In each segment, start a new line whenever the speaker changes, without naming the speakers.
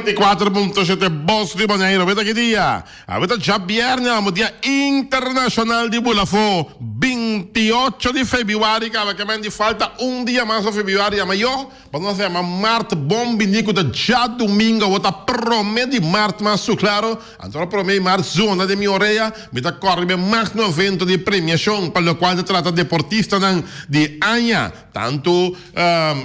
94.7 Bos di Boneiru. Weta ki dia? Awe ta djabièrnè, amo dia internashonal di Bulafó, 28 di febrüari kaba ke men di falta un dia mas pa febrüari yama yo, pa nos yama mart bon bini ku ta djadumingu awo ta promé di mart mas su klaro, anto ora promé di mart zona den mi orea, mi ta kòrda riba e magno evento di premiashon pa lokual ta trata deportistanan di aña. Tantu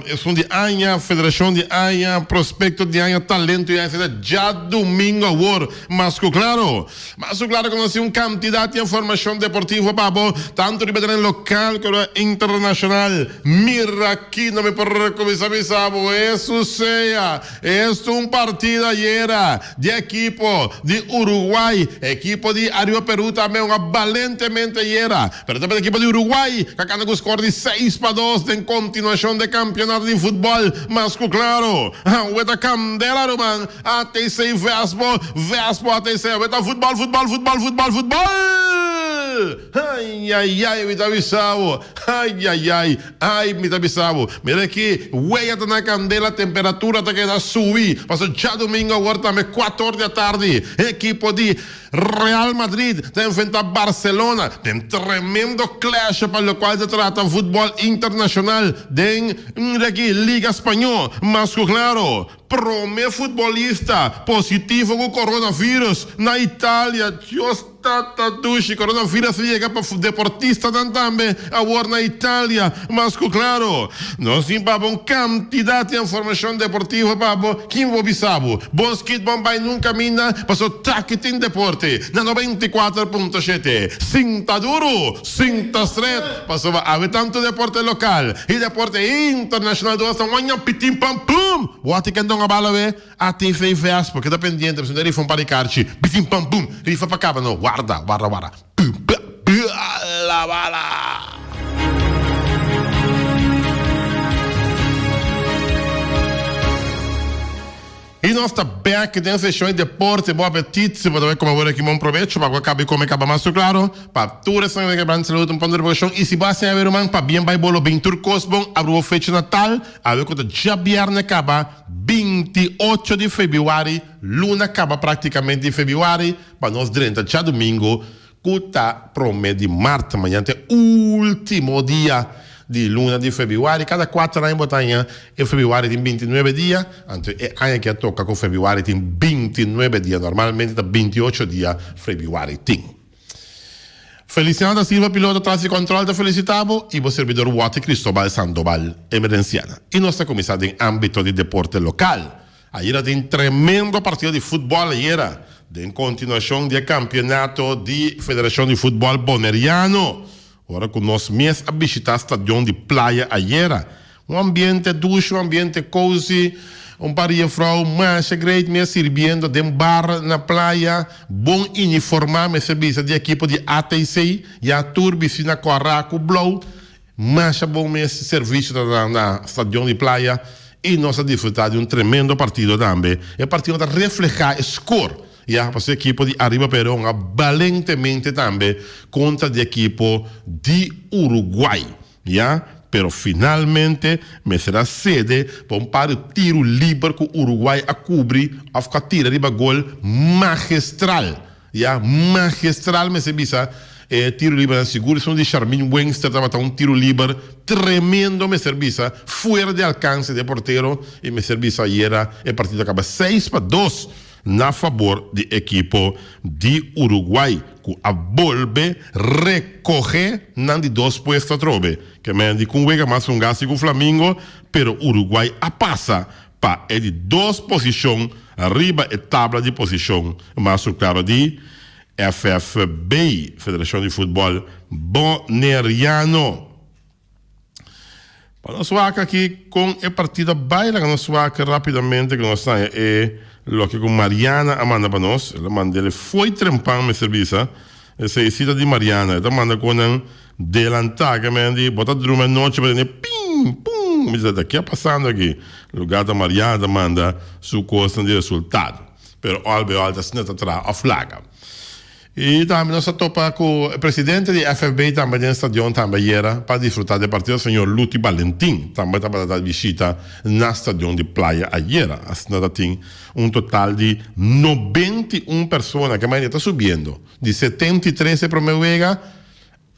esun di aña, federashon di aña, prospekto di aña, talento di aña, etcetera, djadumingu awor. Mas ku klaro, mas ku klaro ku nos tin un kantidat di informashon deportivo pa bo, tantu riba teren lokal komo internashonal. Mira aki no mi por kuminsá bisa bo, Hesus sea! Esto un partido ayera di ekipo di Uruguay, ekipo di Ariba Peru tambe hunga balentemente ayera, pero tambe ekipo di Uruguay ka kanda ku skor di 6-2 den kontinuashon di e kampionato di futbòl. Mas ku klaro, awe ta kandela ruman, ATC Vespo, Vespo ATC, awe ta futbòl, futbòl, futbòl, futbòl, futbòl! Ai ai ai mi ta bisa bo, ai ai ai. Ai, mi ta bisa bo, mira aki, wea ta na kandela, temperatura ta keda subi. Paso djadumingu awor tambe kuator di atardi, ekipo di Real Madrid ta enfrenta Barcelona den tremendo clash pa lokual ta trata futbòl internashonal den mira aki Liga Spañó. Mas ku klaro, prome futbolista positivo ku coronavirus na Italia. Dios. Tata dushi, coronavirus a yega pa deportistanan tambe awor na Italia, mas cu claro. Nos tin pa bo un cantidad di informacion deportivo pa bo, kin bo bisa bo? Bon skit bon bay nunca minda, paso taki tin deporte na 94.7. Sinta duro, sinta stret, pasobra awe tanto deporte local y deporte internacional dos ta waña pitin pam pum! Bo a tin kendon a bala we? ATV Vespa keda pendiente pasobra rifa un par di karchi bitin pam bum rifa pa kaba no warda warda warda pum pa bala bala. I nos ta bek den seshon di deporte bon apetit si bo ta bai kome awor aki bon probecho pa bo a kaba di kome kaba mas su klaro pa tur esnan ku ta saludo un pon di repobashon i si bo a siña awe ruman pabien bai bo lo bin tur kos bon abri bo fecha natal awe ku ta djabièrnè kaba 28 di febrüari, luna kaba praktikamente di febrüari, pa nos drenta djadumingu ku ta promé di mart. Mañana ta e último dia di luna di febrüari. Kada kuater aña bo ta haña e febrüari tin 29 dia, anto e aña aki a toka ku febrüari tin 29 dia, normalmente ta 28 dia febrüari tin. Feliciano da Silva piloto tras di control ta felicita bo y bo servidor Watty Cristobal Sandoval Emerenciana. Y nos ta cuminsa den ambito di deporte local. Ayera tin tremendo partido di futbol ayera den continuacion di e campeonato di Federacion di Futbol Boneriano. Ora cu nos mes a bishita stadion di Playa ayera. Un ambiente dushi, un ambiente cozy, un par di jefrouw masha great mes sirbiendo den bar na playa, bon uniforma mester bisa di ekipo di ATC, ya tur bisti na kora ku blou, masha bon mes servicio ta na na stadion di playa y nos a disfruta di un tremendo partido tambe. E partido ta refleha e score ya pasobra e ekipo di Arriba Peron a balentemente tambe contra di ekipo di Uruguay. Ya, pero finalmente mester a sede pa un par di tiru liber ku Uruguay a kubri òf ku a tira riba gol magestral. Ya, magestral mester bisa e tiru libernan. Sigur esun di Sharmin Wengster tabata un tiru liber tremendo mester bisa, fuera di alkanse di e portero i mester bisa ayera e partido a kaba 6-2. Na fabor di ekipo di Uruguay ku a bolbe rekohe nan di dos puesto atrobe. Ke men di ku un wega mas un gasi ku Flamingo, pero Uruguay a pasa pa e di dos posishon riba e tabla di posishon mas su klaro di FFB, Federashon di Futbòl Boneriano. Pa nos wak aki kon e partido a bai, laga nos wak rapidamente ku nos haña e loke ku Mariana a manda pa nos. El a manda el fo'i trempan mester bisa. Esei si ta di Mariana. E ta manda kon nan delantá ke men di bo ta drumi anochi bo tende pin pun. Mi bisa ta ke a pasando aki? Lugar ta Mariana ta manda su kosnan di resultado. Pero al bij al ta asina ta traha òf laga. I tambe nos a topa ku e presidente di FFB tambe den stadion tambe ayera pa disfruta di e partido, señor Luti Balentin tambe tabata ta bishita na stadion di Playa ayera. Asina ta tin un total di 91 persona, ke manera ta subiendo di 73 e prome wega,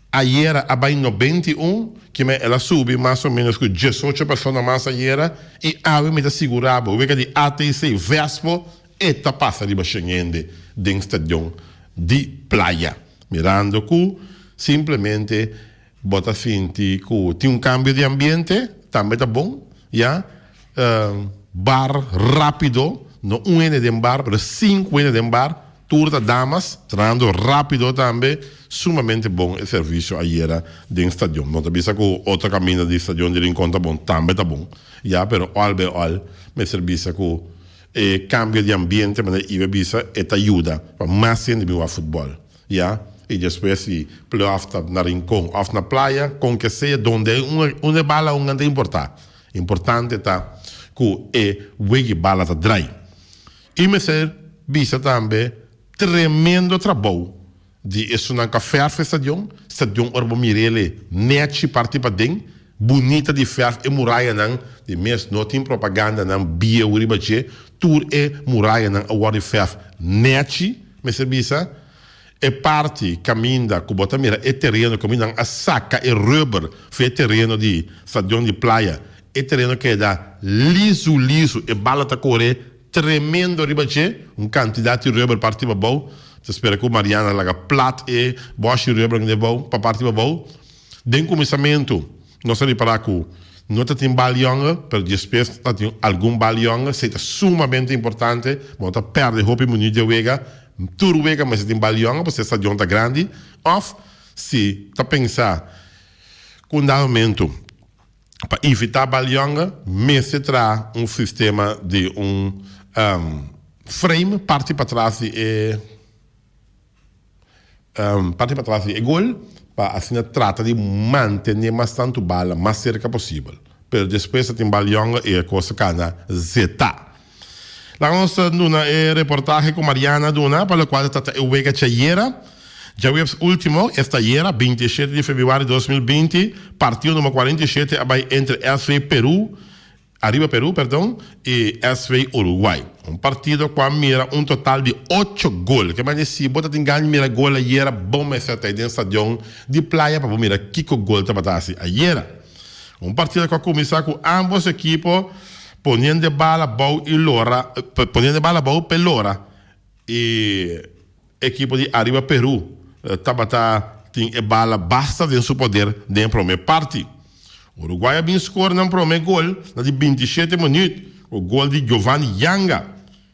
Ayera a bai 91, kima el a subi mas o menos ku 18 persona mas ayera i awe mi ta sigurá bo wega di ATC Vespo e ta pasa riba shen hende den stadion di Playa. Mirando ku simplemente bo ta sinti ku tin un kambio di ambiente tambe ta bon ya. Bar rápido, no un hende den bar pero sinku hende den bar. Tur ta damas, trahando rapido tambe, sumamente bon e servicio ayera den stadion. No ta bisa cu otro caminda di stadion di Rincon ta bon, tambe ta bon, ya, pero al bij al mester bisa cu e cambio di ambiente manera Ibe bisa e ta yuda pa mas hende bin wak futbol, ya, y despues si playoff ta na Rincon of na Playa, con ke sea, donde un e bala un ta importa, importante ta cu e weg'i bala ta drai. I mester bisa tambe tremendo trabou di esunnan ku a fèrf e stadion. Stadion ora bo mir'el nèchi parti paden, bunita di fèrf e murayanan di mes no tin propagandanan bieu riba dje, tur e murayanan a wòrdu fèrf nèchi mester bisa. E parti kaminda ku bo ta mira e tereno kaminda nan a saka e rùber for e tereno di stadion di Playa, e tereno keda lizu lizu, e bala ta kore tremendo riba dje, un kantidat di rùber parti pabou, ta spera ku Mariana laga plat e bòshi rùber den bou pa parti pabou. Den kuminsamentu nos a ripará ku no ta tin bal yònger, pero despues ta tin algun bal yònger, esei ta sumamente importante, bo no ta pèrdè hopi minüt di e wega, tur wega mester tin bal yònger pasobra e stadion ta grandi, òf si ta pensa ku un dado momentu Pa evitá balionga mester traha un sistema di un frame parti patras di e parti patras di e gol pa asina trata di mantene mas tantu bala mas serka posibel. Pero despues ta tin balionga i e kos ta kana zetá. Laga nos duna e reportahe ku Mariana a duna pa lokual ta trata e wega djayera. Djaweps ultimo, esta ayera, 27 di febrüari 2020, partido number 47 a bai entre SV Peru, Arriba Peru, perdon, i SV Uruguay. Un partido ku a mira un total di ocho gol. Ke manera si bo ta tin gana di mira gol ayera, bo mester ta den stadion di Playa pa bo mira kiko gol tabata hasi ayera. Un partido ku a kuminsá ku ámbos ekipo poniendo e bala bou i lora, poniendo e bala bou p'e lora. E ekipo di Arriba Peru tabata tin e bala basta den su poder den e prome parti. Uruguay a bin skor nan prome gol na di 27 minuut ku gol di Giovanni Yanga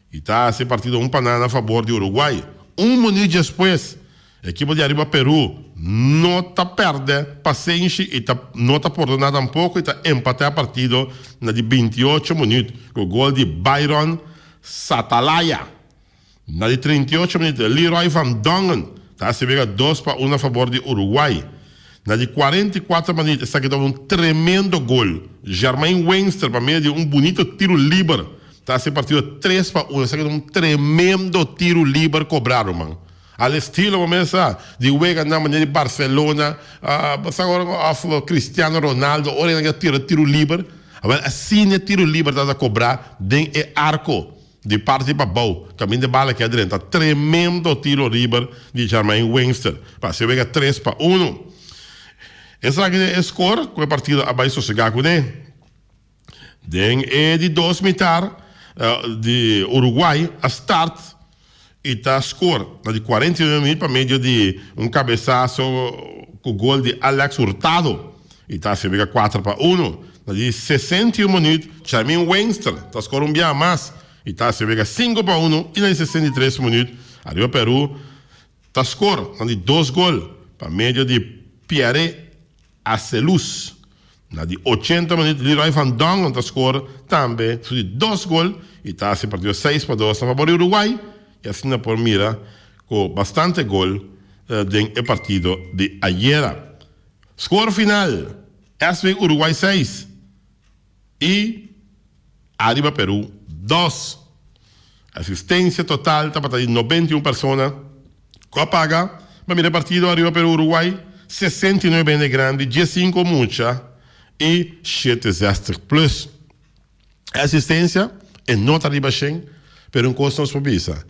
i ta hasi e partido un pa nada na fabor di Uruguay. Un minuut despues Ekipo di Ariba Peru no ta pèrdè pasenshi i ta no ta pordoná tampoko i ta empatá partido na di 28 minüt ku gol di Byron Satalaya. Na di 38 minüt Leroy van Dongen ta hasi wega 2-1 na fabor di Uruguay. Na di 44 minüt esaki tabata un tremendo gol. Jermaine Wengster pa medio di un bunito tiru liber ta hasi partido 3-1. Esaki ta un tremendo tiru liber kobrá ruman. Al estilo bo mes sa di wega nan manera di Barcelona, bo sa ora of Cristiano Ronaldo ora nan a tira tiro liber, awel asina e tiro liber tabata cobra den e arco di parti pabou caminda e bala keda drenta. Tremendo tiro liber di Jermaine Wingster pa haci wega 3-1. Esaki ta e score cu e partido a bay sosega cune. Den e di dos mitar di Uruguay a start y ta score na di 49 minuut pa medio di un cabesaso cu gol di Alex Hurtado y ta haci wega 4-1. Na di 61 minuut Charmin Wengster ta score un biaha mas y ta haci wega 5-1 y na di 63 minuut ariba Peru ta score na di dos gol pa medio di Pierre Aselus. Na di 80 minuut Leroy van Dongen ta score tambe su di dos gol y ta haci partido 6-2 na fabor di Uruguay y asina por mira cu bastante gol den e partido di ayera. Score final, SV Uruguay 6 y Arriba Peru 2. Asistencia total tabata di 91 persona. Ku a paga pa mira e partido Ariba Peru Uruguay, 69 hende grandi, diesinco mucha i shete zestig plus. E asistencia e no ta riba shen, pero un cos nos por bisa,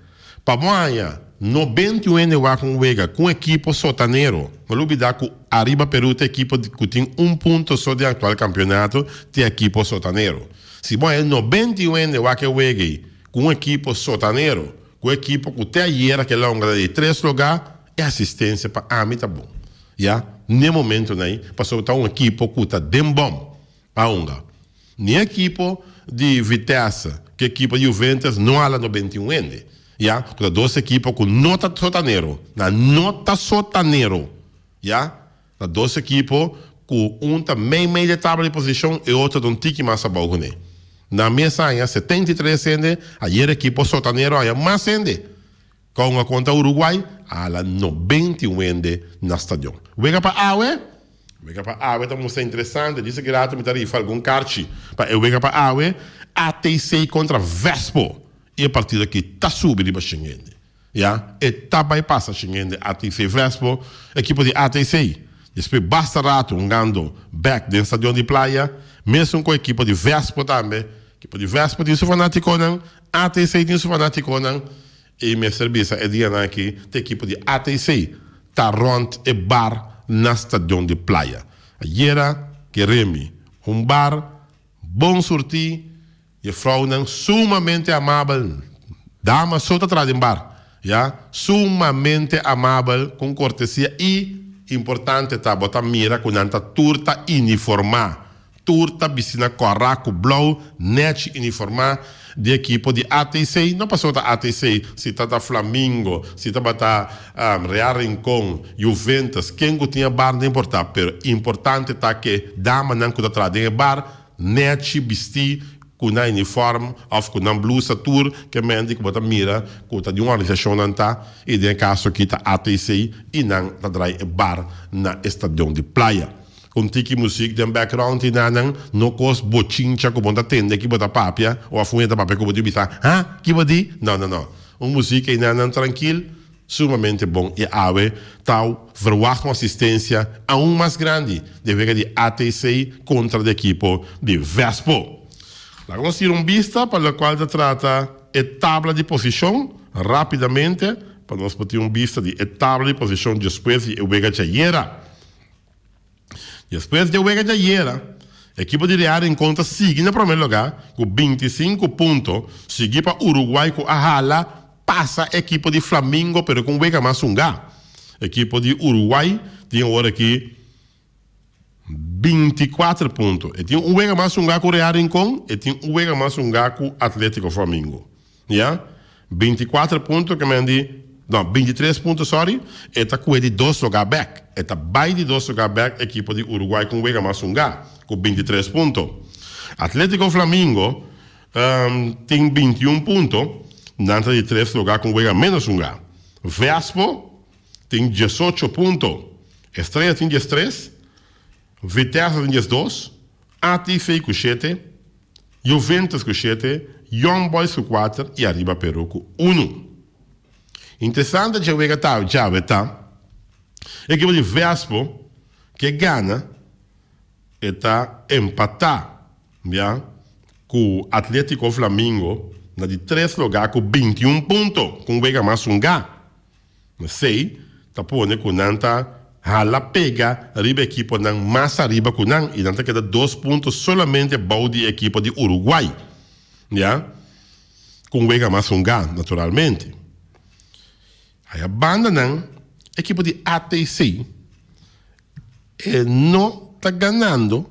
pa bo haña 91 hende wak un wega cu un ekipo sotanero, no lubida cu Ariba Peru ta ekipo cu tin un punto so den actual campeonato, ta ekipo sotanero. Si bo haña 91 hende wak e wega ey cu un ekipo sotanero, Ku ekipo ku te ayera ke longra di tres lugá, e asistensia pa ami ta bon. Ya, n'e momentonan ei, pasobra ta un ekipo ku ta den bòm pa hunga. Ni ekipo di Vitesse ku ekipo di Juventus no hala 91 hende. Ya, ku ta dos ekipo ku no ta sotanero. Nan no ta sotanero. Ya, ta dos ekipo ku un ta mei mei di e tabla di posishon, e otro ta un tiki mas abou kuné. Na mes aña 73 hende, ayer ekipo sotanero haña mas hende. Kon a kontra Uruguay, a hala 91 hende na stadion. Wega pa awe? Wega pa awe ta mustra interesante, djis aki rato mi ta rifa algun karchi pa e wega pa awe, ATC kontra Vespo. I e partido aki ta subi riba shen hende. Ya, e ta bai pasa shin hende ATC Vespo, ekipo di ATC. Despues basta rato hungando bek den stadion di Playa, mesun ku ekipo di Vespo tambe. Ekipo di Vespo tin su fanatikonan, ATC tin su fanatikonan i mester bisa e dianan aki ta ekipo di ATC ta rònt e bar na stadion di Playa. Ayera Keremi, un bar bon surtí. E vrouwnan sumamente amabel, dama so ta traha den bar, ya, sumamente amabel con cortesia y importante ta bo ta mira cu nan ta tur ta uniforma, tur ta bisti na cora cu blauw nechi uniforma di ekipo di ATC, no pasobra ta ATC, si ta ta Flamingo, si tabata Real Rincon, Juventus, ken cu tin e bar no importa, pero importante ta ke damanan cu ta traha den e bar Nechi bistí ku nan uniform òf ku nan blusa tur ke mende ku bo ta mira ku ta di un organisashon nan ta i den e kaso aki ta ATC i nan ta drai e bar na e stadion di Playa. Ku un tiki muzik den background i nan nan no kos bochincha ku bo ta tende ki bo ta papia òf un hende ta papia ku bo di bisa ha ki bo di no no no un muzik ei nan nan trankil. Sumamente bon y awe ta verwacht un asistencia aun mas grandi den wega di ATC contra di ekipo di Vespo. Laga nos tira un bista pa locual ta trata e tabla di posicion rapidamente pa nos por tin un bista di e tabla di posicion despues di e wega djayera. Despues di e wega djayera, ekipo di Real Rincon ta sigui na prome lugar ku 25 punto, sigui pa Uruguay ku a hala pasa ekipo di Flamingo pero ku un wega mas hunga. Ekipo di Uruguay tin awor aki 24 punto. E tin un wega mas hunga ku Real Rincon, e tin un wega mas hunga ku Atletico Flamingo. Ya, 24 punto ke men di, no, 23 punto sorry, e ta kue di dos lugá bèk. E ta bai di dos lugá bèk ekipo di Uruguay ku un wega mas hungá, ku 23 punto. Atletico Flamingo tin 21 punto, nan ta di tres lugá ku un wega ménos hungá. Vespo tin 18 punto, Estrella tin 13, Vitesse tin 12, ATC ku shete, Juventus ku shete, Young Boys ku kuater i Arriba Peru ku unu. Interesante dje wega ta djawe ta, ekipo di Vespo ke gana e ta empatá ya ku Atletico Flamingo na di tres lugá ku 21 punto ku un wega mas hungá. Esei ta pone ku nan ta hala pega riba ekiponan mas ariba ku nan i nan ta keda dos punto solamente bou di e ekipo di Uruguay, ya, ku un wega mas hungá naturalmente. Aya banda nan ekipo di ATC e no ta ganando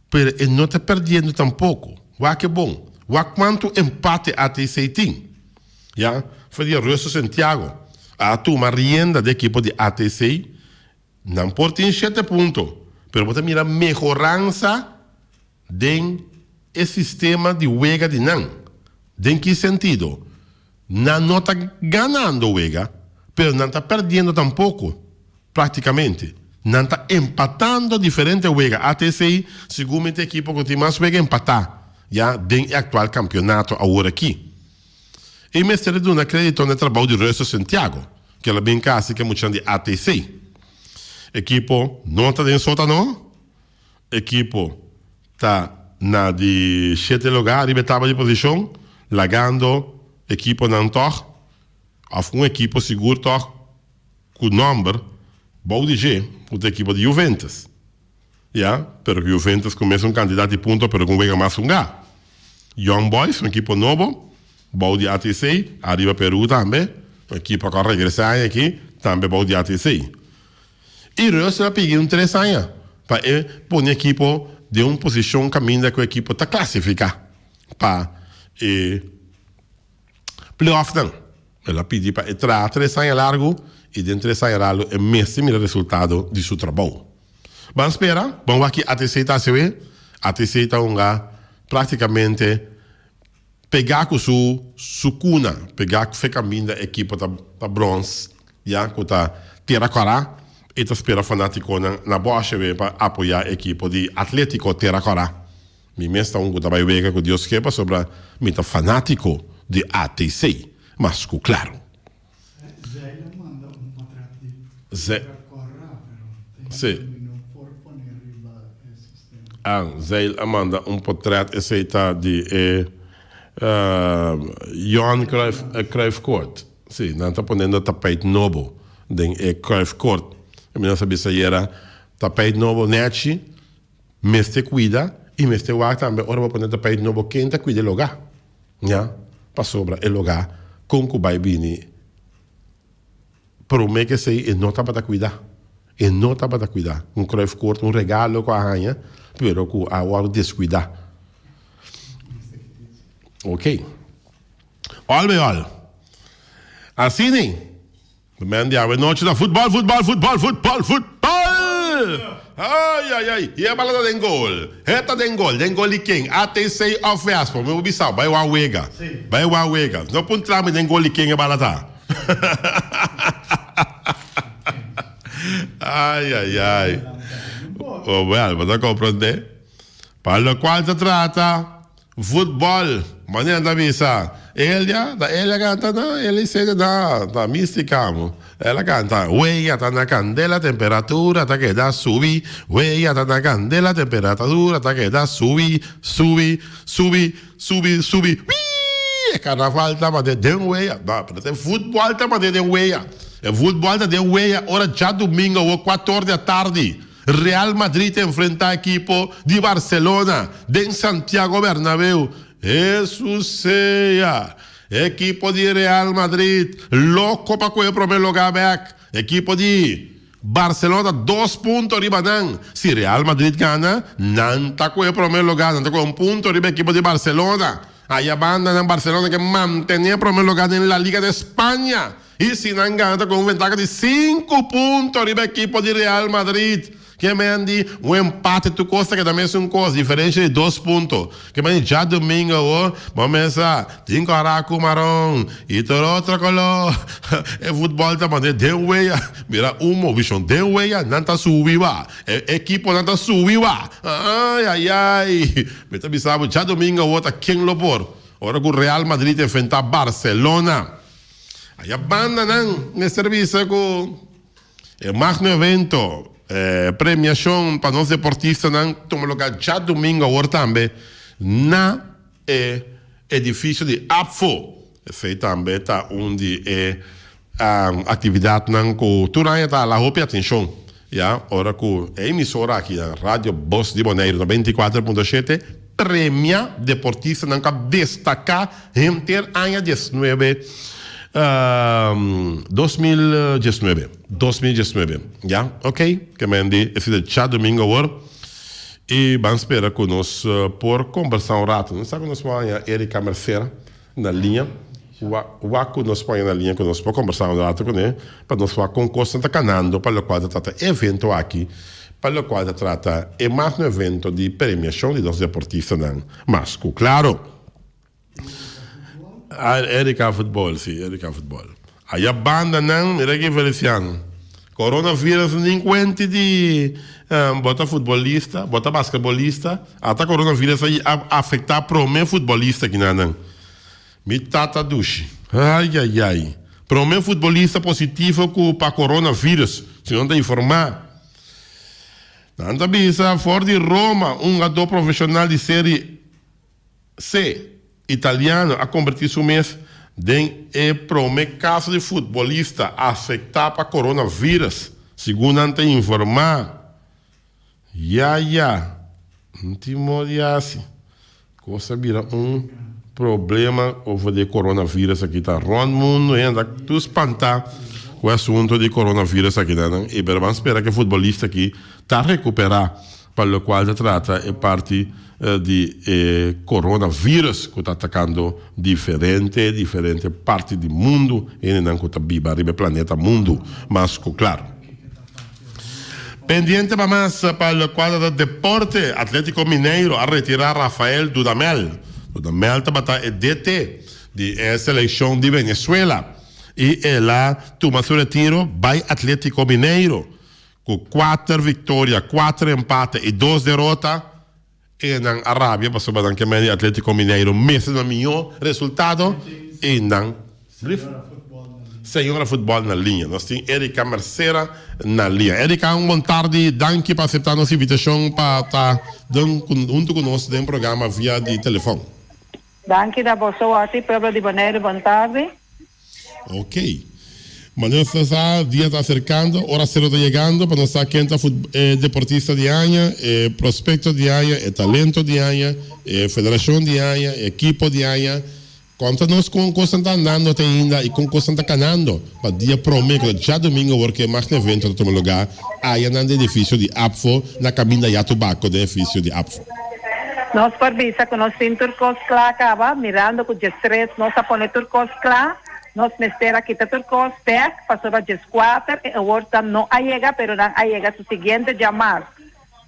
pero e no ta perdiendo tampoko. Wak e bon, wak kuantu empate ATC tin. Ya, for di Russell Santiago a tuma rienda di ekipo di ATC, nan por tin shete punto, pero bo ta mira mehoransa den e sistema di wega di nan. Den ki sentido? Nan no ta ganando wega, pero nan ta perdiendo tampoco, practicamente. Nan ta empatando diferente wega. ATC segun ta e ekipo cu tin mas wega empata ya den e actual campeonato awor aki. E mester a duna credito na e trabou di Russell Santiago. Ku el a bin kasi ku e muchanan di ATC. Ekipo no ta den sótano. Ekipo ta na di shete lugá riba e tabla di posishon, lagando ekiponan tòg, òf un ekipo sigur tòg ku nòmber bou di dje, ku ta ekipo di Juventus. Ya, pero ku Juventus ku mesun kantidat di punto pero ku un wega mas hungá. Young Boys, un ekipo nobo, bou di ATC, ariba Peru tambe, un ekipo ku a regresá aña aki, tambe bou di ATC. I Russell a pidi un tres aña pa e pone ekipo den un posishon kaminda ku e ekipo ta klasifiká pa e playoffnan. El a pidi pa e traha tres aña largu i den tres aña largu e mester mira resultado di su trabou. Ban spera, ban wak ki ATC ta hasi awe. ATC ta hunga praktikamente pegá ku su su kuna, pegá ku fe kaminda ekipo ta ta brons ya ku ta Tera Kòrá i ta spera fanátikonan na bòshe awe pa apoyá ekipo di Atlétiko Tera Kòrá. Mi mes ta un ku ta bai wega ku Dios ke pasobra mi ta fanátiko di ATC, mas ku klaru.
Zeil a manda un potret di Tera Kòrá, pero te hende mi no por pone riba e sistema.
Ah, Zeil a manda un potret, esei ta di e Johan Cruyff, Cruyff Court. Si, nan ta ponendo tapijt nobo den e Cruyff Court. Mi nos a bisa ayera, tapijt nobo nechi. Mester cuida y mester wak tambe ora bo pone tapijt nobo ken ta cuida e loga ya pasobra e loga con cu bay bini prome ke esey e no tabata cuida e no tabata cuida un kruif kort un regalo cu a haya pero cu a wordo descuida ok all by all asina. De men di awe nochi ta futbol, futbol, futbol, futbol, futbol! Ay, ay, ay, y e bala ta den gol. E ta den gol, den gol di ken? ATC of Vespo? Mi por bisa, bai wak wega. Bai wak wega. No puntra mi den gol di ken e bala ta. Ay, ay, ay. Oh, well, bo ta comprende. Pa locual ta trata. Futbol, manera ta bisa, Elia, ta Elia canta na, Elia Isenia na, ta Mistica mo. El a canta, Wea ta na candela, temperatura ta keda subi, wea ta na candela, temperatura ta keda subi, subi, subi, subi, subi, wii! E carnaval ta mane den wea, no, pero ta e futbol ta mane den wea. E futbol ta den wea ora djadumingo awor cuator di atardi. Real Madrid ta enfrenta ekipo di Barcelona den Santiago Bernabeu. Hesus sea! Ekipo di Real Madrid loko pa kohe prome loga bek. Ekipo di Barcelona ta dos punto riba nan. Si Real Madrid gana, nan ta kohe prome loga. Nan ta kohe un punto riba ekipo di Barcelona. Aya banda nan Barcelona ke mantene prome loga den La Liga de Spaña. I si nan gana ta ku un ventaha di sinku punto riba ekipo di Real Madrid. Ke men di un empate tur kos ta keda mesun kos, diferensha di dos punto. Ke men di djadumingo awor bo mesa tin kora ku maron i tur otro koló. E futbòl ta manda den wea. Mira un movishon den wea nan ta subi wa. E ekiponan ta subi wa. Ai ai ai. Mi ta bisa bo djadumingo awor ta ken lo por ora ku Real Madrid enfrenta Barcelona. Aya bandanan mester bisa ku e magno evento, e premiashon pa nos deportistanan tuma lugá djadumingu awor tambe na e edifisio di APFO. Esei tambe ta un di e aktividatnan ku tur aña ta hala hopi atenshon, ya, ora ku e emisora aki, Radio Bos di Boneiru 94.7, premia deportistanan ku a destaká Henter aña diesnuebe, 2019, 2019, ya, ok, ke men di e si djadumingu awor, i ban spera ku nos por kombersá un ratu. No sa ku nos por haña Erika Mercera na liña, wak ku nos por haña na liña ku nos por kombersá un ratu kuné, pa nos wak kon kosnan ta kanando pa lokual ta trata e evento aki, pa lokual ta trata e magno evento di premiashon di nos deportistanan mas ku klaro. Erika futbol, si, Erika futbol. Aya banda nan, mira ki Feliciano. Coronavirus nin cuenti di um, bota futbolista, bota basketbolista. Ata coronavirus a afecta prome futbolista ki nan. Mi tata dushi. Ai ai ai. Prome futbolista positivo ku pa coronavirus, si nan ta informa. Nan ta bisa for di Roma un hungadó profeshonal di Serie C italiano a kombertí su mes den e prome kaso di futbolista afektá pa coronavirus, segun nan ta informa. Ya ya, no tin modo di hasi. Cos a bira un problema over di e coronavirus aki ta rond mundo hende ta tur spanta cu e asunto di coronavirus aki nan y pero ban spera cu e futbolista aki ta recupera pa locual ta trata e parti di e coronavirus cu ta atacando diferente diferente parti di mundo hendenan cu ta biba riba e planeta mundo mas cu claro. Pendiente pa mas pa locual ta deporte, Atletico Mineiro a retira Rafael Dudamel. Dudamel tabata e DT di e seleccion di Venezuela y el a tuma su retiro bay Atletico Mineiro cu cuater victoria, cuater empate y dos derota. E nan a rabia pasobra nan ke mende Atletico Mineiro mester na mihó resultado i nan brief. Señora Futbol na liña. Nos tin Erika Mercera na liña. Erika, un bon tardi. Danki pa aseptá nos invitashon pa ta den huntu ku nos den programa via di telefòn.
Danki na boso wòrti, pueblo di Boneiru. Bon tardi.
Ok. Manera nos ta sa, dia ta aserkando, ora sero ta yegando pa nos sa ken ta e deportista di aña, e prospekto di aña, e talento di aña, e federashon di aña, e ekipo di aña. Konta nos kon kosnan ta andando te ainda i kon kosnan ta kanando pa dia prome ku ta djadumingu awor ku e magno evento ta tuma lugá aya nan den edifisio di APFO na kaminda Yatubako den edifisio di APFO.
Nos por bisa ku nos tin tur kos kla kaba, mirando ku djestres nos a pone tur kos kla, nos mester a kita tur kos bek pasobra djeskuater e awardsnan no a yega pero nan a yega su siguiente djamars,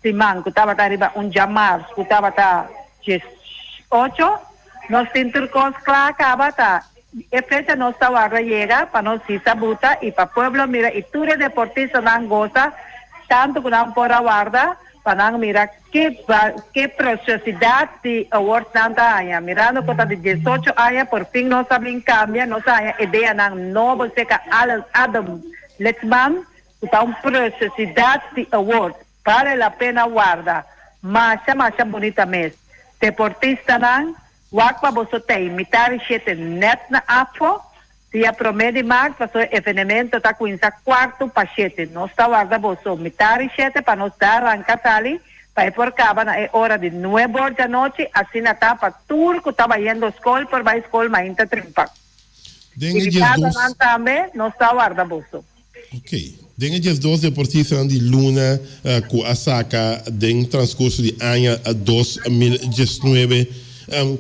siman ku tabata riba un djamars ku tabata djesocho, nos tin tur kos kla kaba ta e fecha nos ta warda yega pa nos hisa buta i pa pueblo mira i tur e deportistanan gosa tantu ku nan por a warda pa nan mira Ke ke preciosidad di awardsnan ta haña. Mirando cu ta di diesocho aña por fin nos a bin cambia, nos a haña ideanan nobo cerca Adam Litzman cu ta un preciosidad di award. Bale la pena warda. Masha masha bunita mes. Deportistanan, wak pa boso tei mitar di shete net na afo, dia prome di mart pasobra e evenemento ta cuinsa cuarto pa shete. Nos ta warda boso mitar di shete pa nos da ranca sali pa e por caba na e ora di nuebe or djanochi, asina ta pa tur cu ta bayendo scol por bay scol mainta trimpa.
Den e dies dos.
Invitadonan tambe nos ta warda boso.
Ok. Den e 12 deportistanan di luna cu a saca den transcurso di aña 2019,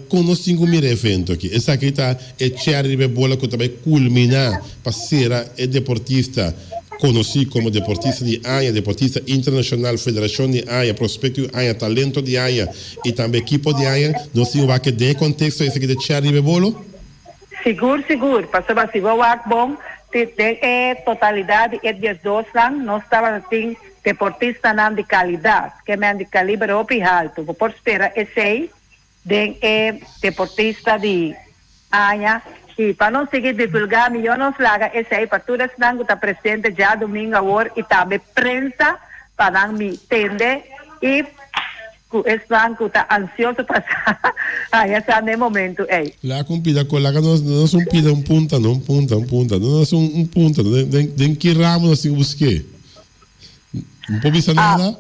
con nos tin cu mira e evento aki? Esaki ta e cherry riba e bola cu ta bay culmina pa cera e deportista conoci como deportista di aña, deportista internacional, federacion di aña, prospecto di aña, talento di aña y tambe ekipo di aña. Nos tin wak den e contexto esaki ta e cherry riba e bolo?
Sigur sigur, pasobra si bo wak bon, ti den e totalidat di e diesdosnan nos tabata tin deportistanan di kalidat, ke men di kaliber hopi haltu. Bo por spera esei den e deportista di aña. I pa nos sigui divulgá mihó nos laga esei pa tur esnan ku ta presente djadumingu awor i tambe prensa pa nan mi tende i Ku esnan ku ta ansioso pa sa haña sa n'e momentu ei.
Laga un pida ko, laga nos nos un pida un punta no, un punta, un punta. No nos un un punta no. Den den den ki ramo nos tin ku busk'é? No por bisa nada?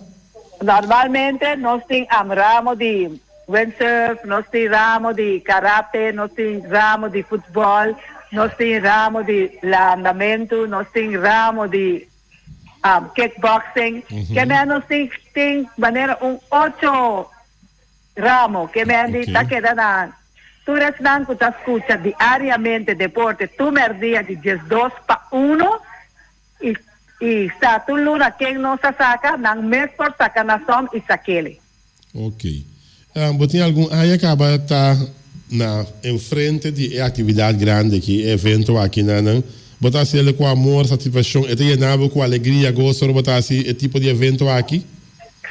Normalmente nos tin am ramo di windsurf, nos tin ramo di karate, nos tin ramo di futbòl, nos tin ramo di landamentu, nos tin ramo di Kickboxing, ke men nos tin tin manera un ocho ramo ke men di ta keda na tur esnan ku ta skucha diariamente deporte tur merdia di 12 pa uno i i sa tur luna ken nos a saka nan mes por saka na som i sakele.
Ok. Bo tin algun aña kaba ta na enfrente di e aktividat grandi aki, e evento aki na nan. Bo ta hasi el ku amor, satisfakshon, e ta yena bo ku alegria, goso ora bo ta hasi e tipo di evento aki?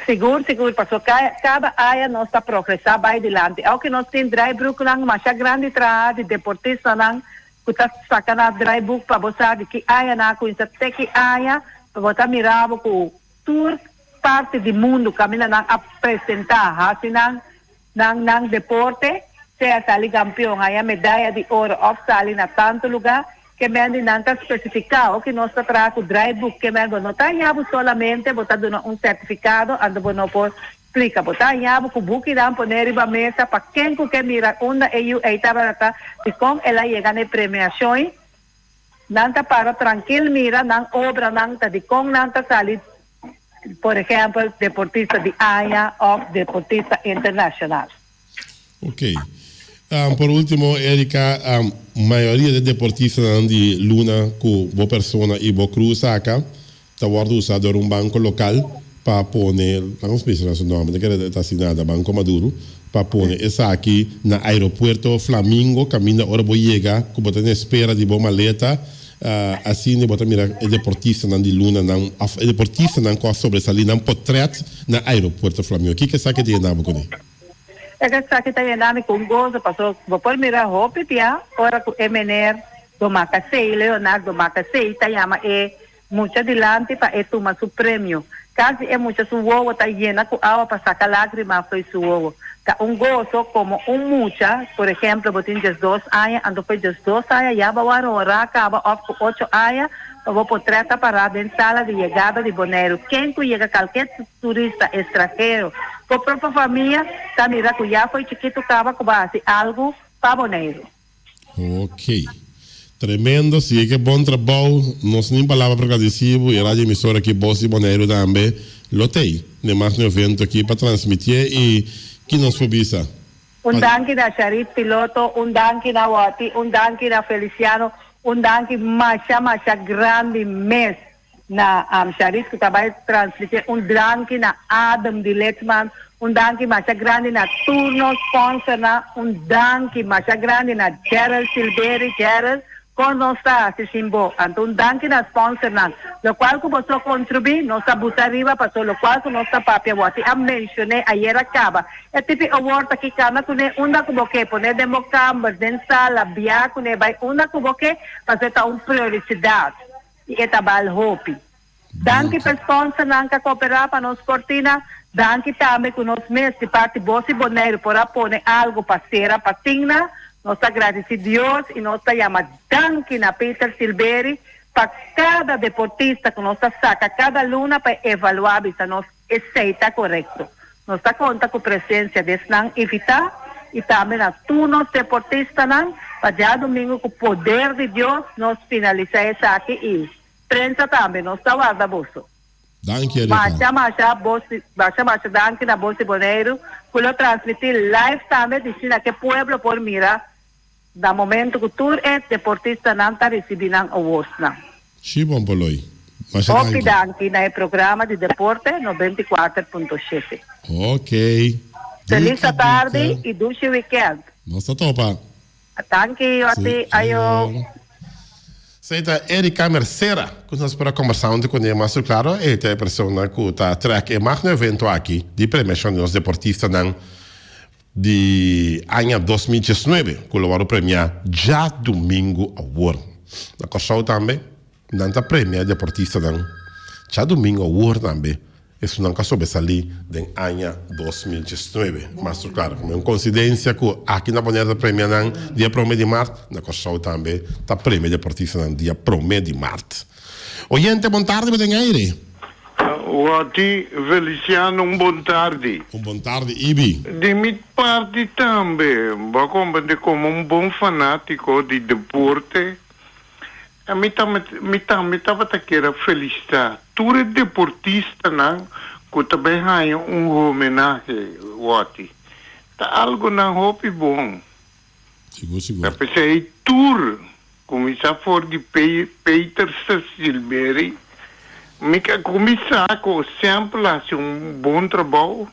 Sigur, sigur, pasobra kada aña nos ta progresá bai dilanti. Aunke nos tin draaibrugnan masha grandi traha di deportistanan. ku ta saka na draaiboek pa bo sa di ki aña nan a kuminsá te ki aña, pa bo ta mira bo ku tur parti di mundu kaminda nan a presentá hasi nan nan nan deporte, sea sali kampion, haña medaya di oro òf sali na tantu lugá, ke men di nan ta spesifiká oki nos ta traha ku draaiboek ke men bo no ta haña bo solamente bo ta duna un sertifikado anto bo no por splika bo ta haña bo ku bukinan pone riba mesa pa ken ku ke mira unda e yu ei tabata ta dikon el a yega na e premiashon ei. Nan ta para trankil mira nan obranan ta dikon nan ta sali por ehèmpel deportista di aña òf deportista internashonal.
Ok. Por ultimo Erika, mayoria di deportistanan di luna ku bo persona i bo crew saka ta wòrdu usá dor un banko lokal pa pone, laga nos menshoná su nòmber, no kere ta hasi nada, Banco Maduro, pa pone esaki na aeropuerto Flamingo kaminda ora bo yega ku bo ta na espera di bo maleta, asina bo ta mira e deportistanan di luna nan òf e deportistanan ku a sobresalí nan potrèt na aeropuerto Flamingo. Kiko esaki ta yena bo kuné?
Esaki ta yena mi ku un goso paso bo por mira hopi bia ora ku e mener Domakasei, Leonardo Domakasei ta yama e Mucha dilanti pa e tuma su premio. Casi e mucha su wowo ta yena cu awa pa saca lagrima fo'i su wowo. Ta un goso como un mucha, por ejemplo bo tin 12 aña, anto fo'i 12 aña ya bo a wara ora caba of cu ocho aña pa bo potret ta para den sala di yegada di Boneiru. Ken cu yega calke turista estrahero, bo propio famia ta mira cu ya fo'i chikito caba cu bo a haci algo pa Boneiru.
Ok. Tremendo, sigui ke bon trabou. Nos nin palabra pa gradisi bo y radio emisora aki Bos di Boneiru tambe lo tey den mas un evento aki pa transmitié y ki nos por bisa?
Un danki na Sharif Piloto, un danki na Watty, un danki na Feliciano, un danki masha masha grandi mes na Sharif ku ta bai transmiti un danki na Adam di Letsman, un danki masha grandi na tur nos sponsornan, un danki masha grandi na Gerald Silbery, Gerald kon nos ta hasi sin bo? Anto un danki na sponsornan, lokual ku boso a kontribuí nos a busa riba paso lokual ku nos ta papia bo a menshoné ayera kaba e tipi award aki kana kuné unda ku bo ke pone den bo kamber, den sala, bia kuné bai unda ku bo ke paso e ta un priorisidat. I e ta bal hopi. Danki pa e sponsornan ku a kooperá pa nos kortina. Danki tambe ku nos mes di parti Bos i Boneiru por a pone algu pa sera pa tingna. Nos ta gradisí Dios i nos ta yama danki na Peter Silbery pa kada deportista ku nos ta saka kada luna pa e evaluá bisa nos esei ta korekto. Nos ta konta ku presensia di esnan invitá i tambe na tur nos deportistanan pa djadumingu ku poder di Dios nos finalisá esaki i prensa tambe nos ta warda boso.
Danki Erika.
Masha masha bos masha masha danki na Bos di Boneiru ku lo transmití live tambe di asina ke pueblo por mira Na momento ku tur e deportistanan ta risibí nan awardsnan.
Shi bon Poloi. Masha danki.
Hopi danki na e programa di deporte 94.7.
Ok.
Feliz atardi i dushi weekend.
Nos ta topa.
Danki Yoti. Ayo.
Esei ta Erika Mercera ku nos por a kombersá huntu kuné. Mas tur klaro e ta e persona ku ta trèk e magno evento aki di premiashon di nos deportistanan. Di aña 2019 ku lo wòrdu premiá djadumingu awor. Na Kòrsou tambe nan ta premia e deportistanan djadumingu awor tambe, esunnan ku a sobresalí den aña 2019. Mas tur klaro komo e un konsidensia ku aki na Bonaire ta premia nan dia promé di mart, na Kòrsou tambe ta premia e deportistanan dia promé di mart. Oyente bon tardi bo den aire.
Watty Feliciano un bon tardi.
Un bon tardi Ibi.
Di mi parti tambe, bo a comprende como un bon fanatico di deporte, mi mi tambe tabata kier a felicita tur e deportistanan cu ta bay haya un homenahe, Watty. Ta algonan hopi bon.
Sigur sigur.
Ta p'esei tur kuminsá for di Peter Silbery. Mi ka kuminsá ku semper a hasi un bon trabou.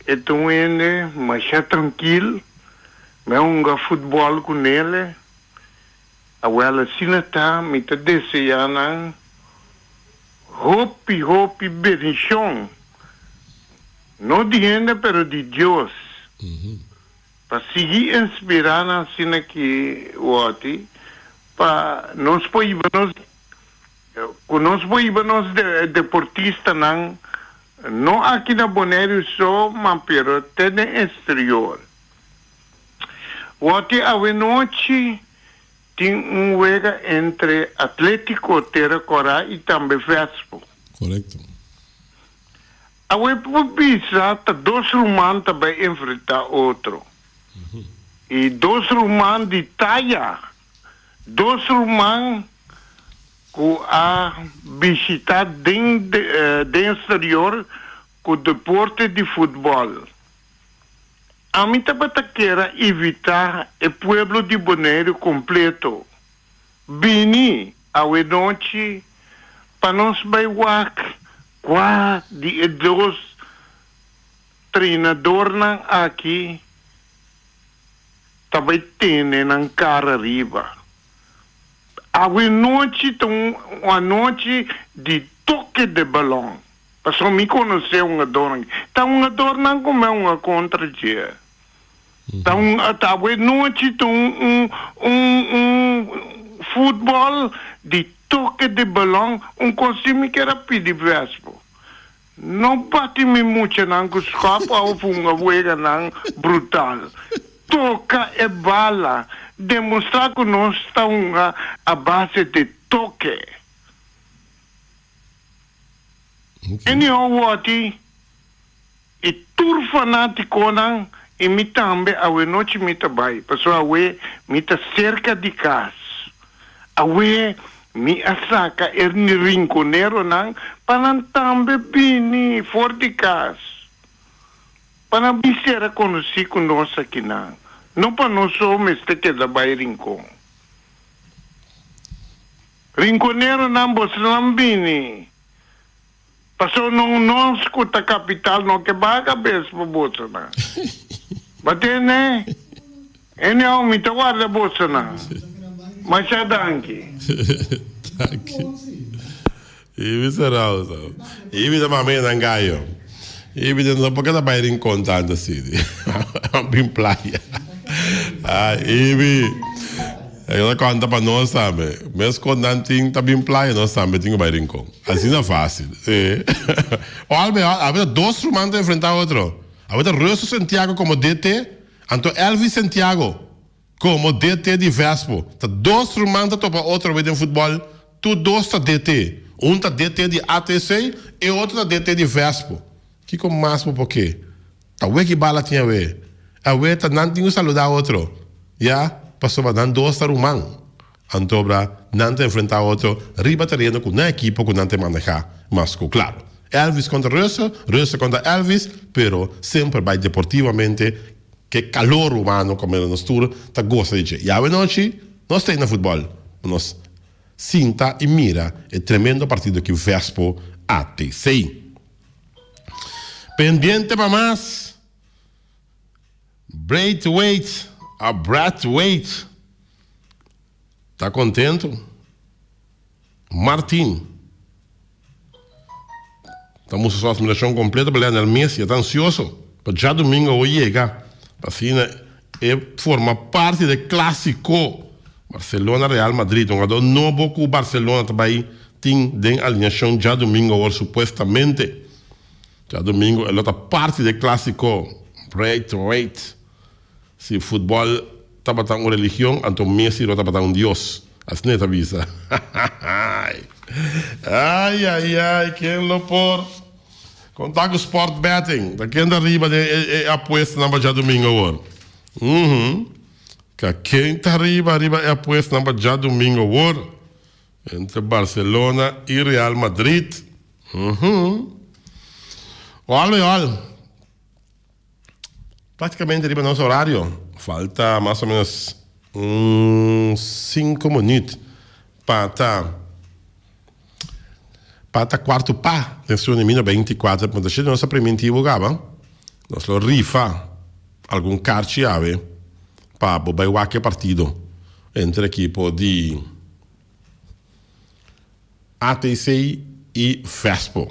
E ta un hende masha trankil. Mi a hunga futbòl ku nele. Awèl asina ta, mi ta deseá nan hopi hopi benishon, no di hende pero di Dios. Pa sigui inspirá nan asina ki wòrdi. Pa nos por hiba nos ku nos por hiba nos deportistanan no aki na Boneiru so ma pero te den exterior. Wòrdi awenochi tin un wega entre Atletico Tera Kòrá i tambe Vespo.
Korekto.
Awe por bisa ta dos ruman ta bai enfrentá otro. I dos ruman di taya, dos ruman ku a bishitá den den exterior ku deporte di futbòl. Ami tabata kier a invitá e pueblo di Boneiru kompleto bini awe nochi pa nos bai wak kua di e dos Trenadornan aki ta bai tene nan kara riba. Awe nochi ta un anochi di toke de balon. Pasobra mi konosé hungadornan. Ta hungadornan ku mi a hunga kontra dje. Ta un awe nochi ta un un un un futbòl di toke de balon, un kos di mi kier a pidi Vespo. No bati mi muchanan ku skòp òf hunga weganan brutal. Toka e bala. Demostrá ku nos ta hunga a base di toke. Anyhow wòti i tur fanátikonan i mi tambe awenochi mi ta bai pasobra awe mi ta serka di kas. Awe mi a saka e rinkoneronan pa nan tambe bini for di kas, pa nan bin sera konosí ku nos akinan, no pa nos so mester keda bai Rincon. Rinkoneronan bosonan bini, pasobra no nos ku ta kapital no ke baha kabes pa bosonan. Batende? Anyhow, mi ta warda bosonan. Masha danki.
Danki. Ibi será so. Ibi ta mama nan gayo. Ibi ta no por keda bai Rincon tanto así. Bin playa. Ah, Ibi. E ta konta pa nos tambe. Mes kon nan tin ta bin playa nos tambe tin ku bai Rincon. Asina fácil. Sí. O albe, awe ta dos ruman ta enfrentá otro. Awe ta Russel Santiago komo DT. Anto Elvis Santiago komo DT di Vespo. Ta dos ruman ta topa otro awe den futbòl, tur dos ta DT. Un ta DT di ATC, e otro ta DT di Vespo. Kiko mas bo por ke? Ta weki bala tin awe. Awe ta nan tin ku saludá otro, ya, pasobra nan dos ta ruman. Antobra nan ta enfrentá otro riba tereno ku nan ekipo ku nan ta manehá mas ku klaro. Elvis kontra Russell, Russell kontra Elvis, pero semper bai deportivamente ke kalor humano komo nos tur ta gosa di dje. I awe nochi nos ta ei na futbòl pa nos sinta i mira e tremendo partido ki Vespo ATC. Pendiente pa mas. Braithwaite a Brathwaite ta contento. Martin ta mustra su admiracion completo pa Lionel Messi. E ta ansioso pa djadomingo awor yega pa asina e forma parti di e clasico Barcelona-Real Madrid. Un jugador nobo cu Barcelona ta bay tin den alineacion djadomingo awor supuestamente. Djadomingo e lo ta parti di e Clásico. Braithwaite, Si futbòl tabata un religion, anto Messi lo tabata un dios. Asina e ta bisa. Ai, ai, ai, ken lo por konta ku sport betting? Ta ken ta riba den e apuestanan pa djadomingo awor? Uhum. Ka ken ta riba riba e apuestanan pa djadomingo awor? Entre Barcelona y Real Madrid. Uhum. Ol ol. Prácticamente riba nos horario. Falta mas o menos un 5 minuut pa ta pa ta cuarto pa den su mino 24.7 nos a priminti bo gaba. Nos lo rifa algun karchi awe pa bo bai wak e partido entre ekipo di ATC i Vespo.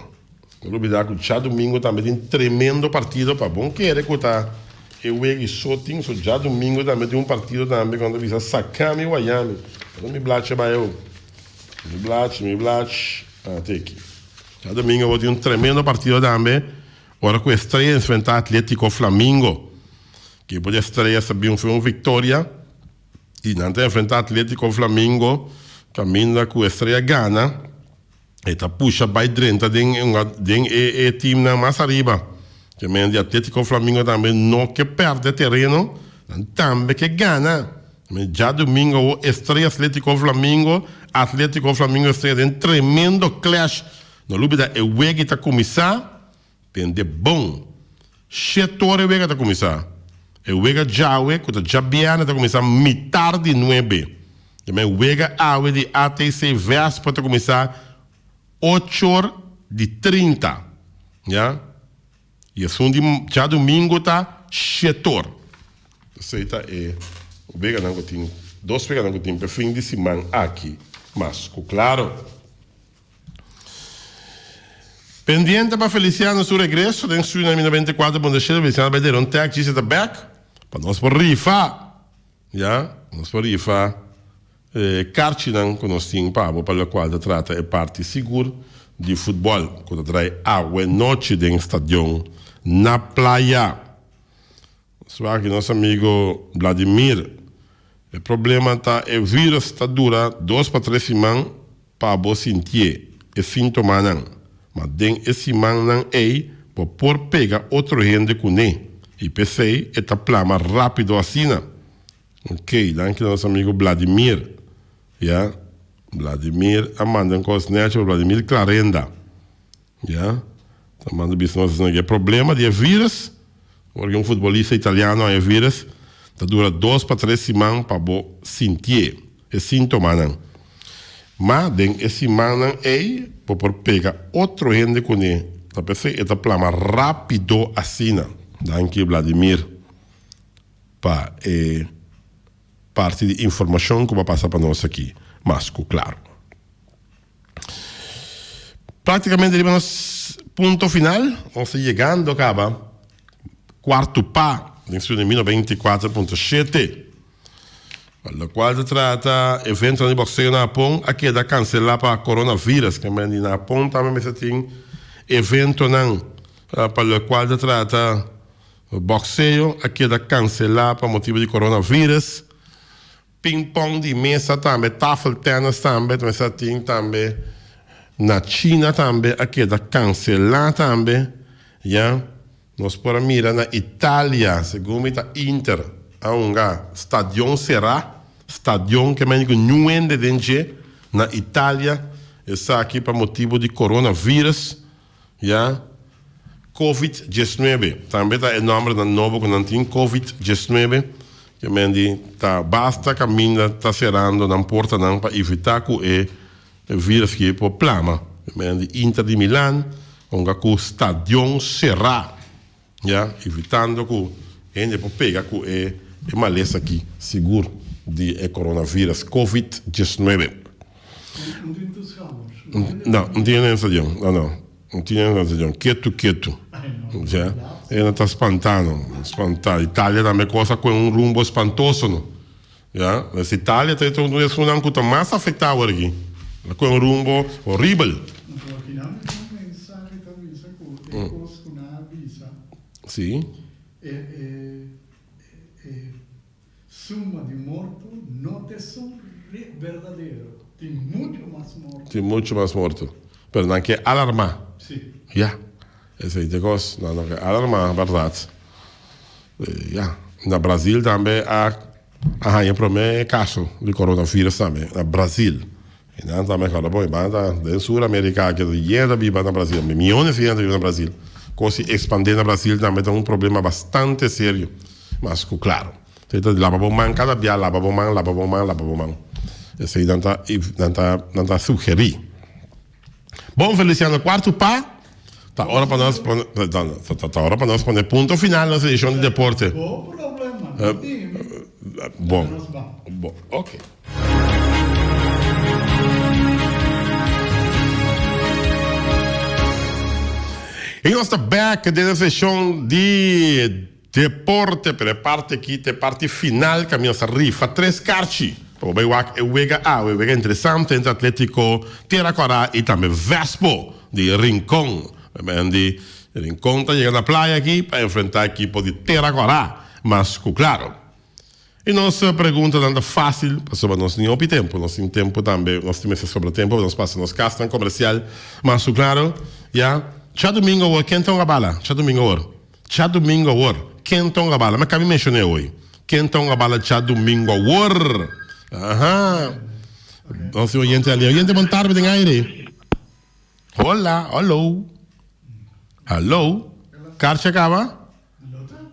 No lubida ku djadumingu tambe tin tremendo partido pa bon kere ku ta e wegi so tin so djadumingu tambe tin un partido tambe ku nan ta bisa Sakami Wayami. Unda mi blachi a bai awo? Mi blachi, mi blachi. Ah, te aki. Djadomingo awo tin un tremendo partido tambe, ora ku Estrella enfrenta Atletico Flamingo. Ekipo di Estrella sa bin fu un viktoria i nan ta enfrenta Atletico Flamingo kaminda ku Estrella gana. E ta pusha bai drenta den den e e teamnan mas ariba. Ke men di Atletico Flamingo tambe no ke perde tereno, nan tambe ke gana. Men djadumingo awo Estrella Atletico Flamingo, Atletico Flamingo Estrella den tremendo clash. No lubida e wega ta kuminsá Tende bon. Shete ora e wega ta kuminsá. E wega djawe ku ta djabièrnè ta kuminsá mitar di nuebe. Djamen e wega awe di ATC Vespa ta kuminsá ocho or di 30. Ya. I esun di djadumingu ta shete or. Esei ta e weganan ku tin, dos weganan ku tin p'e fin di siman aki mas ku klaro. Pendiente pa Feliciano su regreso den Suriname 94 punto shete Feliciano bai dera un tag djis e ta bek pa nos por rifa ya nos por rifa e karchinan ku nos tin pa bo pa lokual ta trata e parti sigur di futbòl ku ta drai awe nochi den stadion na Playa. Swak di nos amigo Vladimir. E problema ta e virus ta dura dos pa tres siman pa bo sintié e sintomanan. Ma den e simannan ei bo por pega otro hende kuné i p'esei e ta plama rápido asina. Ok, danki na nos amigo Vladimir. Ya, Vladimir a manda un kos nèchi pa Vladimir Clarenda. Ya, ta manda bisa nos asina ke problema di e virus, ora ke un futbolista italiano haña e virus, ta dura dos pa tres siman pa bo sintié e sintomanan. Ma den e simannan ei bo por pega otro hende kuné, ta p'esei e ta plama rápido asina. Danki Vladimir pa e parti di informashon ku bo a pasa pa nos aki mas ku klaro. Prácticamente riba nos punto final, nos ta yegando caba cuarto pa den studio mi 94.7. Pa locual ta trata eventonan di boxeo na Japon a keda cancela pa coronavirus. Ke men di na Japon tambe mester tin eventonan pa locual ta trata boxeo a keda cancela pa motibo di coronavirus. Ping pong di mesa tambe, tafeltennis tambe, mester a tin tambe na China tambe a keda cancela tambe, ya. Nos por a mira na Italia, segun mi ta Inter a hunga stadion cera, stadion ke mende ku niun hende den dje na Italia, esaki pa motibo di coronavirus. Ya. Covid 19 tambe ta e nombernan nobo ku nan tin, Covid 19, ke men di ta basta kaminda ta serando nan portanan pa evitá ku e virus ki por plama. Ke men di Inter di Milan hunga ku stadion será, ya, evitando ku hende por pega ku e malesa aki sigur di e coronavirus, Covid 19.
No tin toeschouwers?
No, no tin den stadion. No, no. No tin den stadion. Ketu, ketu. Ja. E no ta spantá, no. Spantá. Italia tambe cosa cu un rumbo espantoso, no. Ja. Dus Italia ta un di esunnan cu ta mas afectá awor aki. Cu un rumbo horibel.
Anto akinan mi tin un mensahe ta bisa cu e cos cu nan a bisa.
Si.
E, e, e. Suma di morto no ta esun berdadero. Tin mucho mas morto.
Tin mucho mas morto. Pero nan ke alarmá.
Si.
Ya. Esei ta e kos. Nan no ke alarmá, bèrdat. Ya. Na Brazil tambe a a haña promé kaso di coronavirus tambe. Na Brazil. I nan tambe kòrda bon e banda ta den Sur Amerika aki ta yen ta biba na Brazil. Miyones di hende ta biba na Brazil. Kos di ekspandé na Brazil tambe ta un problema bastante serio. Mas ku klaro. Esei ta laba bo man kada bia, laba bo man, laba bo man, laba bo man. Esei nan ta nan ta nan ta sugerí. Bon Feliciano kuartu pa ta ora pa nos pone ta ora pa nos pone punto final na nos edishon di deporte.
Bo problema no tin mi.
Bon. Bon, ok. I nos ta bek den e seshon di. Deporte, pero e parti aki ta e parti final kaminda sa rifa tres karchi. Pa bo bai wak e wega awe, wega interesante entre Atletico Tera Kòrá i tambe Vespo di Rincon. Di Rincon ta yega na playa aki pa enfrentá ekipo di Tera Kòrá, mas ku klaro. I nos preguntanan ta fásil pasobra nos tin hopi tempu. Nos tin tempu tambe, nos tin mester sobra tempu pa nos pasa nos kasnan komersial, mas ku klaro, ya. Djadumingu awor ken ta hunga bala? Djadumingu awor. Djadumingu awor, ken ta hunga bala? Mi a kabi menshoné hoy. Ken ta hunga bala djadumingu awor? Aha. Nos tin oyente ali. Oyente, bon tarde den aire. Hola, hallo. Hallo. Karchi a kaba?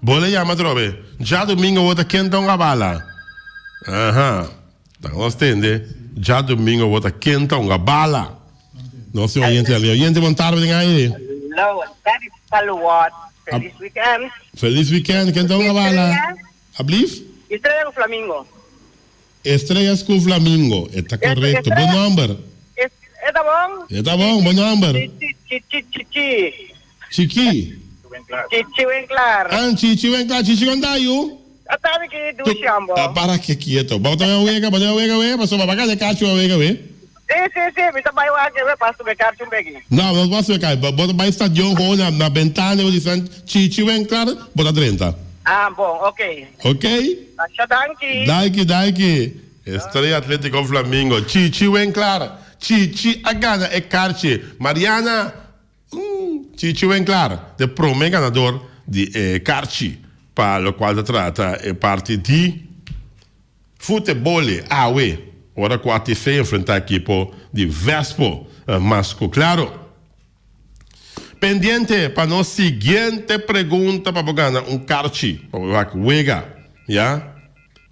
Bo le yama atrobe. Djadumingu awor ta ken ta hunga bala? Aha. Ta nos tende. Djadumingu awor ta ken ta hunga bala? Nos tin oyente ali. Oyente, bon tarde den aire.
Hallo, Betty Saluot. Feliz weekend.
Feliz weekend. Ken ta hunga bala? Ablief?
Estrella cu Flamingo.
Estrellas cu Flamingo. E ta correcto. Bon nomber.
E ta bon?
E ta bon. Bon nomber.
Chichi, chichi.
Chiki.
Chichi Winklar.
Ah, Chichi Winklar. Chichi con ta yu?
Ata mi ki dushi ambo.
Ta para ke kieto. Bo ta wega, bo ta wega we, pasobra bo a kade kachu a wega we.
Si, si, si, mi ta bai wak we pa sube karchi un beki.
No, no pa sube karchi. Bo ta bai stadion gewoon na na bentana bo di san Chichi Winklar, bo ta drenta.
Ah, bon, ok.
Ok?
Masha danki.
Danki, danki. Estrella Atletico Flamingo. Chichi Winklar. Chichi a gana e karchi. Mariana. Chichi Winklaar, de prome ganador di e karchi pa lokual ta trata e parti di futebole awe ora ku ATC enfrenta ekipo di Vespo mas ku klaro. Pendiente pa nos siguiente pregunta pa bo gana un karchi pa bo wak wega ya.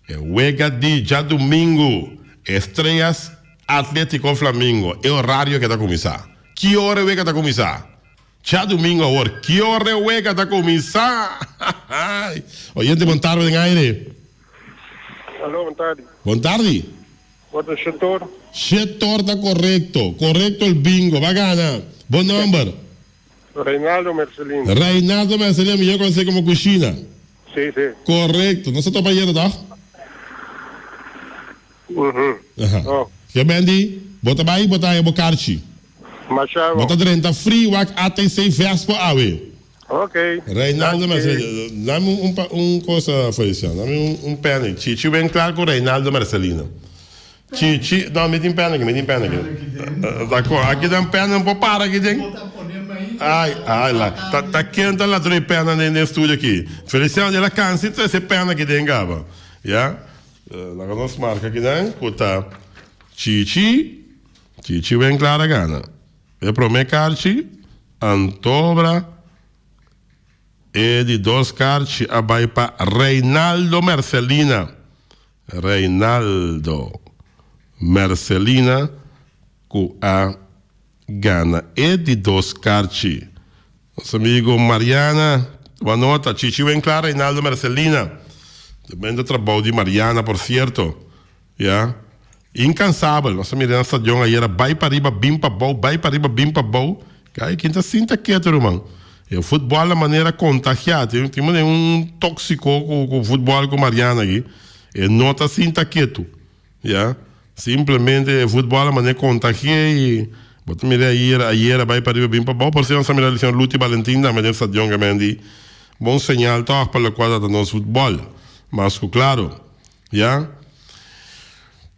E wega di djadumingu Estrellas Atletico Flamingo e orario ke ta kuminsá. Ki ora e wega ta kuminsá? Djadumingu awor, ki ora e wega ta kuminsá? Oyente bon tardi den aire.
Alo, bon tardi.
Bon tardi.
Bo ta Shetor?
Shetor ta korekto. Korekto el bingo. Ba gana. Bo nòmber?
Reinaldo Mercelino.
Reinaldo Mercelino, mihó konosé komo Kushina.
Sí, sí.
Korekto. Nos a topa ayera, tòg?
Aha.
Oh. Ke Bendy, bo ta bai bo ta haña bo karchi.
Masha
Bo ta drenta free wak ATC Vespo awe.
Ok.
Reinaldo Marcelino, dame un pa un cosa Feliciano, dame un un pena. Chichi ben klar ku Reinaldo Marcelino. Chichi, no mi tin pena aki, mi tin pena aki. Dako, aki den pena no por para aki den. Ai, ai la, ta ta ken ta ladra e pena den den studio aki. Feliciano, el a kansa di trese pena aki den kaba. Ya. Laga nos marka kinan ku ta Chichi, Chichi Winklar a gana e prome karchi, antobra e di dos karchi a bai pa Reinaldo Mercelina, Reinaldo Mercelina ku a gana e di dos karchi. Nos amigo Mariana tuma nota, Chichi Winklar, Reinaldo Mercelina. Tremendo trabou di Mariana por cierto. Ya. Incansabel. Nos a mira na stadion ayera bai pa riba bin pa bou, bai pa riba bin pa bou. Kai kin ta sinta ketu ruman. E futbol na manera contagia. Tin tin manera un toxico cu cu futbol cu Mariana aki. E no ta sinta ketu. Ya, simplemente e futbol a manera contagi'e y bo ta mira ayer, ayer a bay pariba bin pabao. Por cierto nos a mira señor Luti Valentin tambe den stadion ke men di bon señal toch pa locual ta ta nos futbol. Mas cu claro. Ya.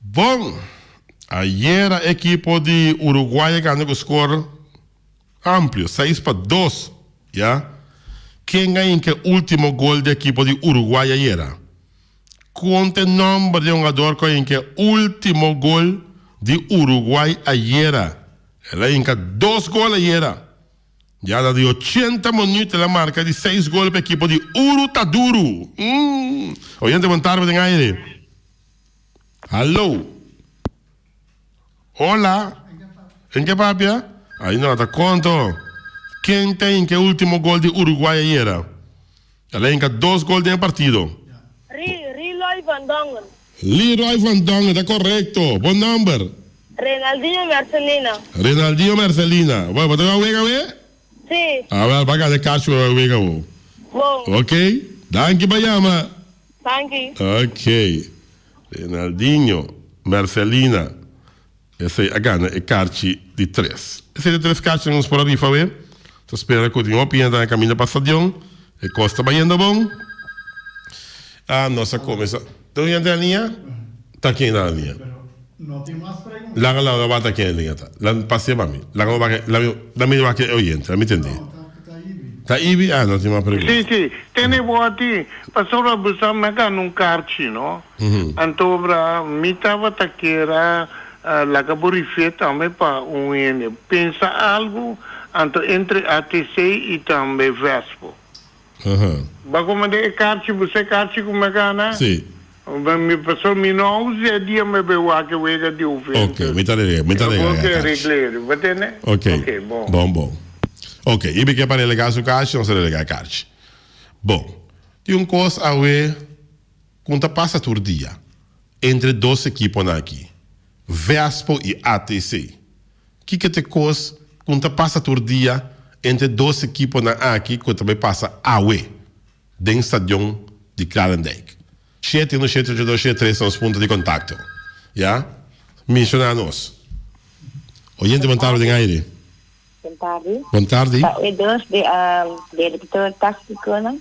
Bon, ayer a ekipo di Uruguay a gana cu score amplio, 6-2. Ya. Ken a hinca e ultimo gol di ekipo di Uruguay ayera? Konta e nòmber di e hungador ku a hinka e último gol di Uruguay ayera. El a hinka dos gol ayera. Ya na di ochenta minüt el a marka di seis gol pa ekipo di Uru Taduru. Umm. Oyente bon tarde den aire. Hallo. Hola. En ke papia? Ai no, ta konto. Ken ta hinka e último gol di Uruguay ayera? El a hinka dos gol den e partido.
Leroy van Dongen.
Leroy van Dongen, ta korekto. Bo nòmber?
Renaldinho Mercelina.
Renaldinho Mercelina. Bo, bo ta wak wega awe?
Si.
Awel, bo a gana e kachu wak wega awo.
Bon.
Ok. Danki pa yama.
Danki.
Ok. Renaldinho. Mercelina. Esei a gana e karchi di tres. Esei ta tres karchinan nos por a rifa awe. Ta spera ku tin hopi hende ta na kaminda pa stadion. E kos ta bayendo bon. Ah, nos a kuminsá. Tin un hende na liña? Ta ken na liña? Laga laga wak ta ken na liña ta. Laga pas'é pa mi. Laga wak laga mi wak e oyente. Laga mi tende. Ta Ibi? Ah, no tin mas pregunta.
Sí, sí. Tene bo a tin. Pasobra bo sa mi a gana un karchi, no? Anto bra mi tabata kier a laga bo rifia tambe pa un hende pensa algo anto entre ATC y tambe Vespo. Ba comende e karchi bo sa e karchi cu mi a gana?
Si.
Mi pasobra mi no a usa e dia mi a bay wak e wega di Juventus.
Ok, mi ta rega, mi ta rega
e
karchi.
Reglero, bo tende?
Ok,
Ok, bon.
Bon, bon. Ok, y mi ke pa relega su karchi, nos a relega e karchi. Bon, tin un cos awe. Kon ta pasa tur dia entre dos ekiponan aki, Vespo i ATC? Kiko ta e kos ku ta pasa tur dia entre dos ekiponan aki ku ta bai pasa awe den stadion di Kralendijk? Shete uno shete ocho dos shete tres ta nos punto di kontakto. Ya? Menshoná nos. Oyente bon tardi den aire.
Bon tardi.
Bon tardi.
Ta e dos di director tacticonan.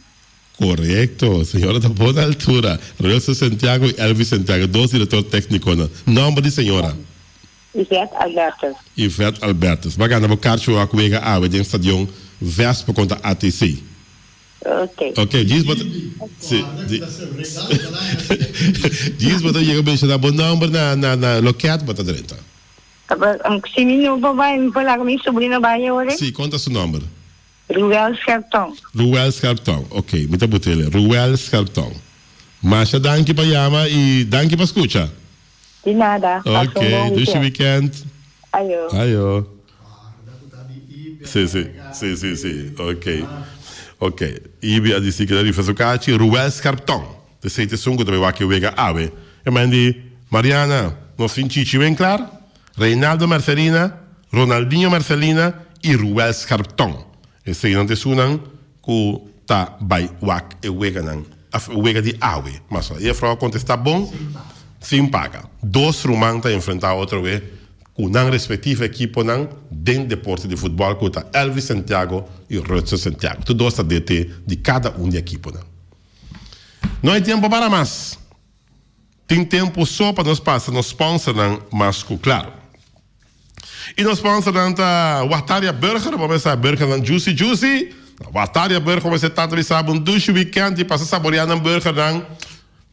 Correcto, señora ta bon altura. Russell Santiago y Elvis Santiago, dos director tecniconan. Nomber di señora?
Yvette Albertus.
Yvette Albertus. Bo a gana bo karchi wak wega awe den stadion Vespa contra ATC.
Ok.
Ok, djis bo ta si, di djis bo ta yega menciona bo nomber na na na loket bo ta drenta.
Si mi no por bai, mi por laga mi sobrino bai ahora?
Si, kon ta su nomber?
Ruel Scherpton.
Ruel Scherpton, ok, mi ta but'el. Ruel Scherpton. Masha danki pa yama i danki pa skucha.
Di nada. Pasa un bon
Ok, dushi
weekend.
weekend.
Ayo.
Ayo. Si, si, si, si, si, ok. Ok, Ibi a disi ku ta rifa su kachi, Ruel Scherpton. Esei ta esun ku ta bai wak e wega awe. E man di, Mariana, nos tin Chichi Winklar, Reinaldo Mercelina, Ronaldinho Mercelina i Ruel Scherpton. Eseinan ta esunnan ku ta bai wak e weganan, òf e wega di awe, mas o. E juffrouw a kontestá bon, sin paga. Dos ruman ta enfrentá otro we ku nan respektivo ekiponan den deporte di futbòl ku ta Elvis Santiago i Rutser Santiago. Tur dos ta DT di kada un di ekiponan. No hay tiempo para mas. Tin tempo so pa nos pasa nos sponsornan mas cu claro. Y nos sponsornan ta Wataria Burger, bo mester sa burgernan juicy juicy. Wataria Burger bo mester tanta bisa bo un dushi weekend y pasa saborea nan burgernan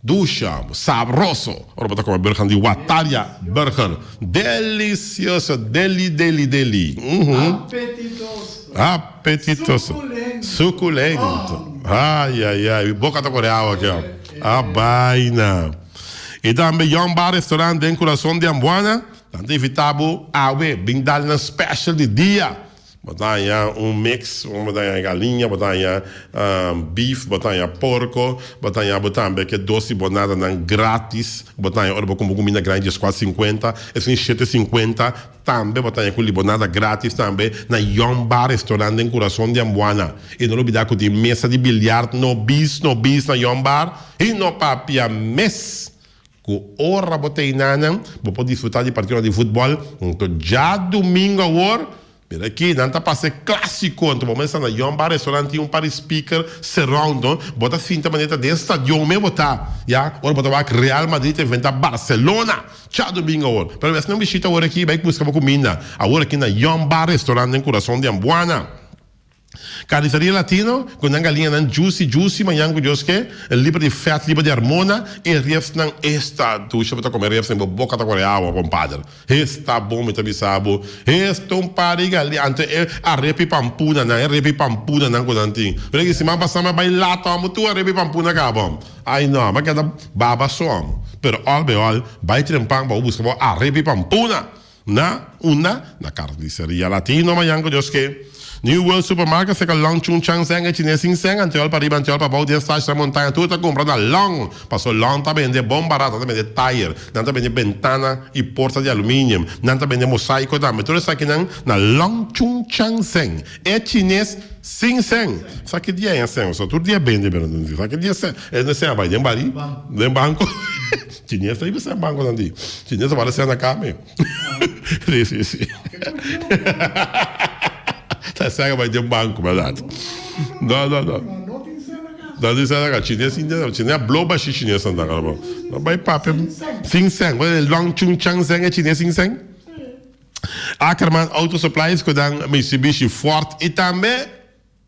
dushi amo, sabroso. Ora bo ta come burgernan di Wataria Burger. Delicioso, deli deli deli.
Apetitoso.
Apetitoso.
Suculento.
Suculento. Ay, ay, ay. Mi boca ta corre awa aki. A baina. Y tambe Young Bar Restaurant den Corazon di Ambuana. Nan ta invita bo awe bin dal nan special di dia. Bo ta haña un mix, bo ta haña galiña, bo ta haña beef, bo ta haña porco, bo ta haña bo tambe ke dos libonadanan gratis. Bo ta haña ora bo cumpra cuminda grandi diescuatro cincuenta, esun shete cincuenta. Tambe bo ta haña ku libonada gratis tambe na Young Bar Restaurant den kurason di Ambuana. I no lubidá ku tin mesa di biliard no bis no bis na Young Bar i no papia mes ku ora bo ta einanan bo por disfrutá di partidonan di futbòl. Anto djadumingu awor mira aki nan ta pasa e klásiko anto bo mester na Young Bar Restaurant tin un par di speaker surround no bo ta sinta manera ta den stadion mes bo ta ya ora bo ta wak Real Madrid ta enfrentá Barcelona. Djadumingu awor. Pero esnan bishita awor aki bai buska bo kuminda. Awor aki na Yon Bar Restaurant den kurason di Ambuana. Carniceria Latino ku nan galiñanan juicy juicy mañan ku Dios ke, liber di fèt, liber di armona, e ribsnan esta dushi bo ta kome ribs den bo boka ta kore awa kompader. Esta bon mi ta bisa bo. Esta un par di galiña anto e arepa i pampunanan, e arepa i pampunanan ku nan tin. Pero e siman pasá mi a bai lata amo tur arepa i pampuna kaba. Ai no, mi a keda baba so amo. Pero al bij al, bai trempan pa bo buska bo arepa i pampuna. Na unda? Na Carniceria Latino mañan ku Dios ke. New World Supermarket seka Long Chung Chang Seng e chines sin seng, anteol pa riba anteol pa bou den stash na montaña tur ta kumpra na Long paso Long ta bende bon barato nan ta bende tayer nan ta bende bentana y porta di aluminium nan ta bende mosaico tambe tur esakinan na Long Chung Chang Seng e chines sin seng sa ki dia e seng so tur dia bende pero sa ki dia seng e no seng a bai den bari den banco chines ta iba seng banco nan di chines ta wara seng na kame. Sí, sí, sí. Ta sega bai den banco, berdad. No, no, no. No tin sena ka. Chines india, chines a blow bashi chines nan ta. No bai papia. Sin seng. Long chung chang seng e chines sin seng. Ackerman Auto Supplies ku dan Mitsubishi, Ford i tambe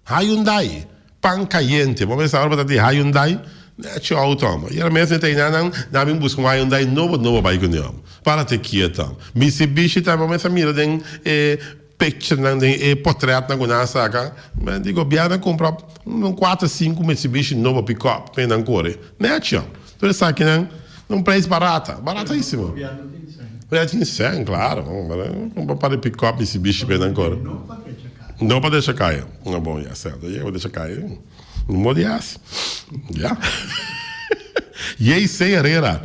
Hyundai, pan cayente. Bo mester ora bo ta di Hyundai, nechi auto amo. Yera mes mi ta ina nan, nan bin busca un Hyundai nobo nobo bai cune amo. Para te kieto amo. Mitsubishi tambe bo mester mira den e picturenan, den e potretnan cu nan a saca. Men di gobierno a cumpra un cuatro, cinco Mitsubishi nobo pick-up pa nan core. Nechi amo. Tur esakinan na un prijs barata, baratisimo. Gobierno tin cen, claro. Cumpra un par di pick-up Mitsubishi pa nan core. No pa decha kaya. No bon ya sènta yega pa decha kaya. No mo di hasi. Ya. JC Herrera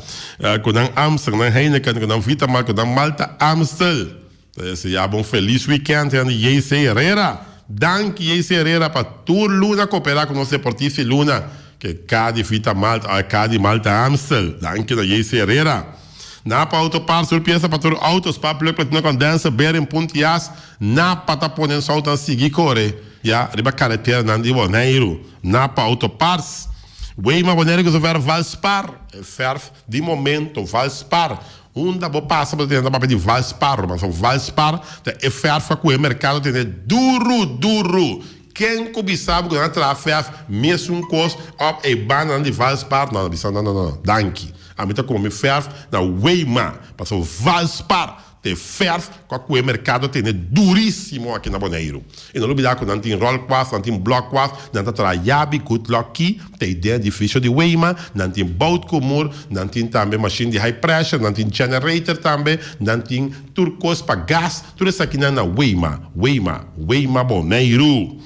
ku nan Amstel, ku nan Heineken, ku nan Vitamalt, ku nan Malta Amstel. Ta desea bo un felis weekend hende JC Herrera. Danki JC Herrera pa tur luna koperá ku nos deportista i luna ke ka di Vitamalt òf ka di Malta Amstel. Danki na JC Herrera. Napa Auto Parts tur piesa pa tur auto, spark plug, platina condenser, bearing, punt yas. Napa ta pone nos autonan sigui kore ya riba kareteranan di Boneiru. Napa Auto Parts. Weima Boneiru ku su verf Valspar. E verf di momento, Valspar. Unda bo pasa bo ta tende ta papia di Valspar, ruman. So Valspar ta e verf ku e merkado tene duru duru. Ken ku bisa bo ku nan a traha verf mesun kos òf e bandanan di Valspar? No, nan bisa no no no, danki. Ami ta kome mi verf na Weima. Pasobra Valspar Te verf ku a kue merkado tene durísimo aki na Boneiru. I no lubidá ku nan tin ròlkwast, nan tin blòkwast, nan ta traha yabi, good luck key, ta e den edifisio di Weima, nan tin boutkumur, nan tin tambe mashin di high pressure, nan tin generator tambe, nan tin tur kos pa gas, tur esakinan na Weima, Weima, Weima Boneiru.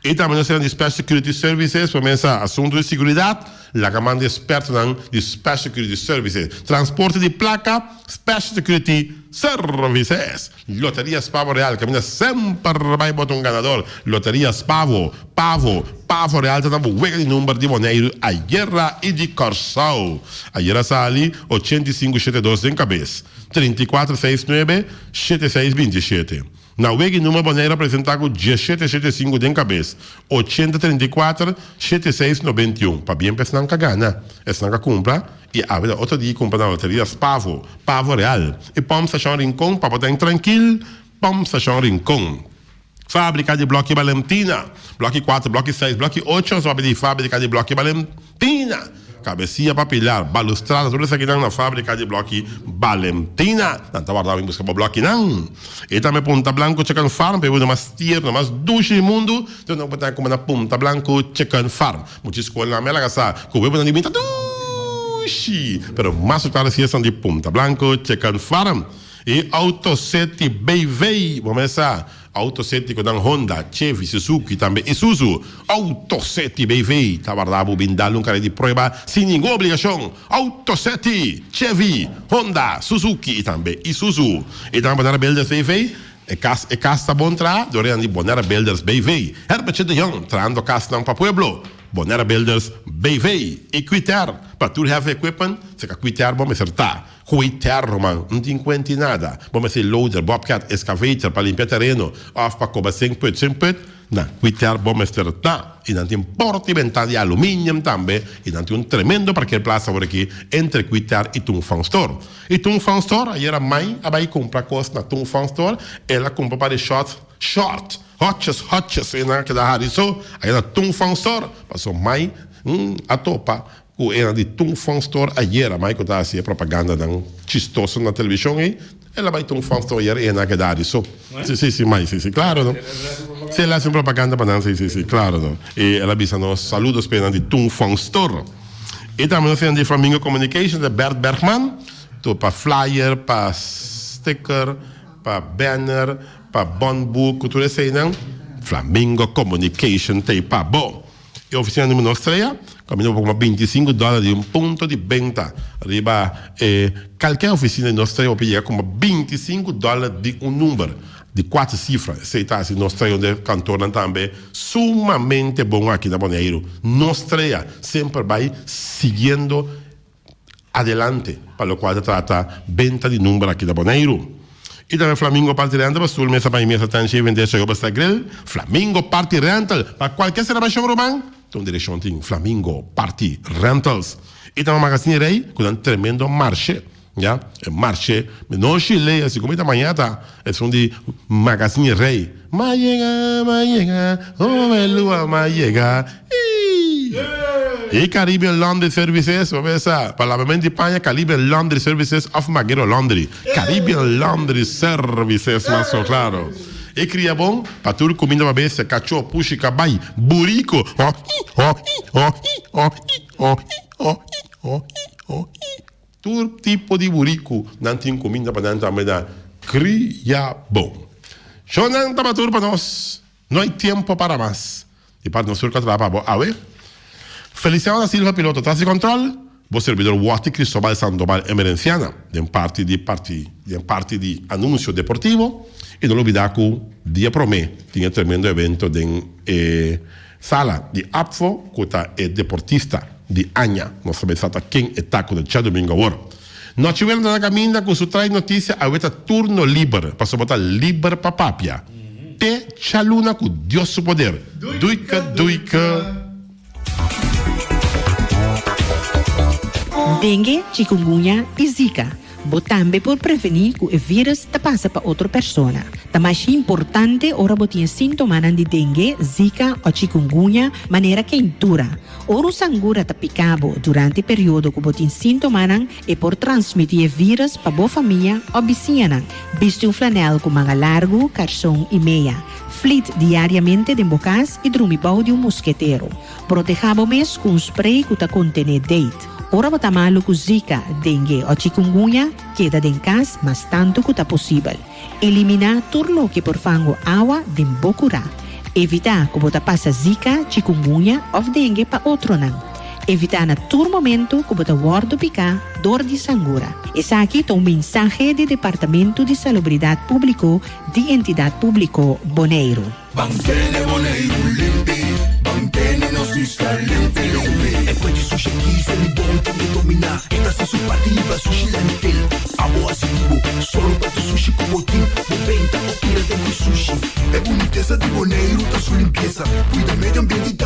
I tambe nos tin di Special Security Services, pa mesa asuntu di siguridat, laga man di espertonan di Special Security Services. Transporte di plaka, Special Security Services. Loteria Spavo Real, kaminda semper bai bo ta un ganador. Loteria Spavo, Pavo, Pavo Real ta na bo wega di number di Boneiru ayera i di Kòrsou. Ayera sali 85 72 den kabes, 34 6 nuebe, shete seis 27. Na wega number Boneiru a presentá ku diesshete shete sinku den kabes, ochenta 34, shete seis 91. Pabien pa esnan ka gana, esnan ka kumpra i awe ta otro dia kumpra na Loteria Spavo, Pavo Real i Pòmp Stashon Rincon pa bo ta en trankil, Pòmp Stashon Rincon. Fábrika di Blòki Balentina, Blòki kuater, Blòki seis, Blòki ocho, nos papia di Fábrika di Blòki Balentina. Cabecia pa pilar, balustrada, tur esakinan na fabrica di bloki Balentina. Nan ta warda mi busca bo blokinan. E tambe Punta Blanco Chicken Farm, pa e wino mas tierno, mas dushi di mundu, tur nan por ta kuma na Punta Blanco Chicken Farm. Mucha scolnan mi a laga sa cu webonan di mi ta dushi, pero mas cu claro si esnan di Punta Blanco Chicken Farm. E Auto City BV, bo mes sa. Auto City cu nan Honda, Chevy, Suzuki y tambe Isuzu. Auto City BV ta warda bo bin dal un carey di prueba sin ningun obligacion. Auto City, Chevy, Honda, Suzuki y tambe Isuzu. Y tambe Bonaire Builders BV. E cas e cas ta bon traha door enan di Bonaire Builders BV. Herbertje de Jong trahando casnan pa pueblo. Bonaire Builders BV. Y Quiter pa tur heavy equipment, cerca Quiter bo mester ta. Gooi terra, ruman, no tin cuenta y nada. Bo mester loader, bobcat, excavator pa limpia tereno of pa coba singput, singput, na cui terra bo mester ta. Y nan tin porta y ventana di aluminium tambe y nan tin un tremendo parkeerplaats awor aki entre cui terra y Tung Fang Store. Y Tung Fang Store, ayer a mai a bay cumpra cos na Tung Fang Store, el a cumpra par di shorts, short, hotjes, hotjes, y nan a keda hari so, ayer na Tung Fang Store, paso mai a topa Ku era di Tung Fong Store ayera, Michael ta hasi e propagandanan chistoso na televishon ei, el a bai Tung Fong Store ayera i e na keda di so. Si, si, si, Mai, si, si, klaro no. Si, el a hasi un propaganda pa nan, si, si, si, klaro no. I el a bisa nos saludos pa enan di Tung Fong Store. I tambe nos enan di Flamingo Communications, e Bert Bergman, tur pa flyer, pa sticker, pa banner, pa bondboek, ku tur eseinan. Flamingo Communication ta ei pa bo. E oficina numero nos trea, caminda bo por kuma 25 dòler di un punto di benta riba e kalke oficina di nos trea bo por yega kuma 25 dòler di un number di kuater sifra. Esei ta hasi nos trea un kantornan tambe sumamente bon aki na Boneiru. Nos trea semper bai siguiendo adelante pa lokual ta trata benta di number aki na Boneiru. I tambe Flamingo Party Rental pa stoel, mesa, pan i mesa, tent, shaving dish, ayoba sta grill. Flamingo Party Rental pa kualke selebrashon ruman ta un direkshon tin Flamingo Party Rentals. I tambe Magazine Rey ku nan tremendo marshe ya e marshe mi no shiley asi ku mi ta maña ta esun di Magazine Rey Ma yega ma yega oh melua ma yega ii. E Caribbean Laundry Services, bo mesa pa labamento di paña Caribbean Laundry Services of Maguero Laundry. Caribbean Laundry Services, mas so claro. E cria bon pa tur cuminda pa bestia, cacho, pushi, cabay, burico, oh ii oh ii oh ii oh ii oh ii oh ii oh ii oh ii. Tur tipo di buriku nan tin kuminda pa nan tambe na kria bon. Shownan ta matur pa nos. No hay tiempo para mas. Di parti nos tur ku a traha pa bo awe. Feliciano da Silva piloto tras di control, bo servidor Watty Cristobal Sandoval Emerenciana den parti di parti den parti di anuncio deportivo y no lubida cu dia prome tin e tremendo evento den e Sala di APFO cu ta e deportista di aña. Nos ta bisa ta ken e ta cu ta djadomingo awor. Nochibuena ta na caminda cu su trae noticia awe ta turno liber pasobra ta liber pa papia. Te djaluna cu Dios su poder. Duike duike.
Dengue, chikungunya y Zika. Bo tambe por prevení ku e vírus ta pasa pa otro persona. Ta masha importante ora bo tin e síntomanan di dengue, zika o chikungunya, manera keintura. Ora un sangura ta pika bo durante e periodo ku bo tin síntomanan, e por transmití e vírus pa bo famia o bisiñanan. Bisti un flanèl ku manga largu, karson i meya. Flit diariamente den bo kas i drumi bou di un musketero. Protehá bo mes ku un sprei ku ta kontené date. Ora bo ta malu ku zika, dengue o chikungunya, keda den kas mas tantu ku ta posibel. Eliminá tur loke por fango awa den bo kurá. Evitá ku bo ta pasa zika, chikungunya òf dengue pa otronan. Evitá na tur momentu ku bo ta wòrdu piká dor di sangura. Esaki ta un mensahe di Departamentu di Salubridat Públiko di Entidat Públiko Boneiru.
Ban tene Boneiru limpi, ban tene nos isla limpi limpi. E kue di sushi aki se mi bon tin e dominá. E ta hasi su parti riba sushi landfill. Abo hasi di bo, solo pa tur sushi ku bo tin. Bo benta òf tira den ku sushi. E bunitesa di Boneiru ta su limpiesa. Kuida medio ambiente i.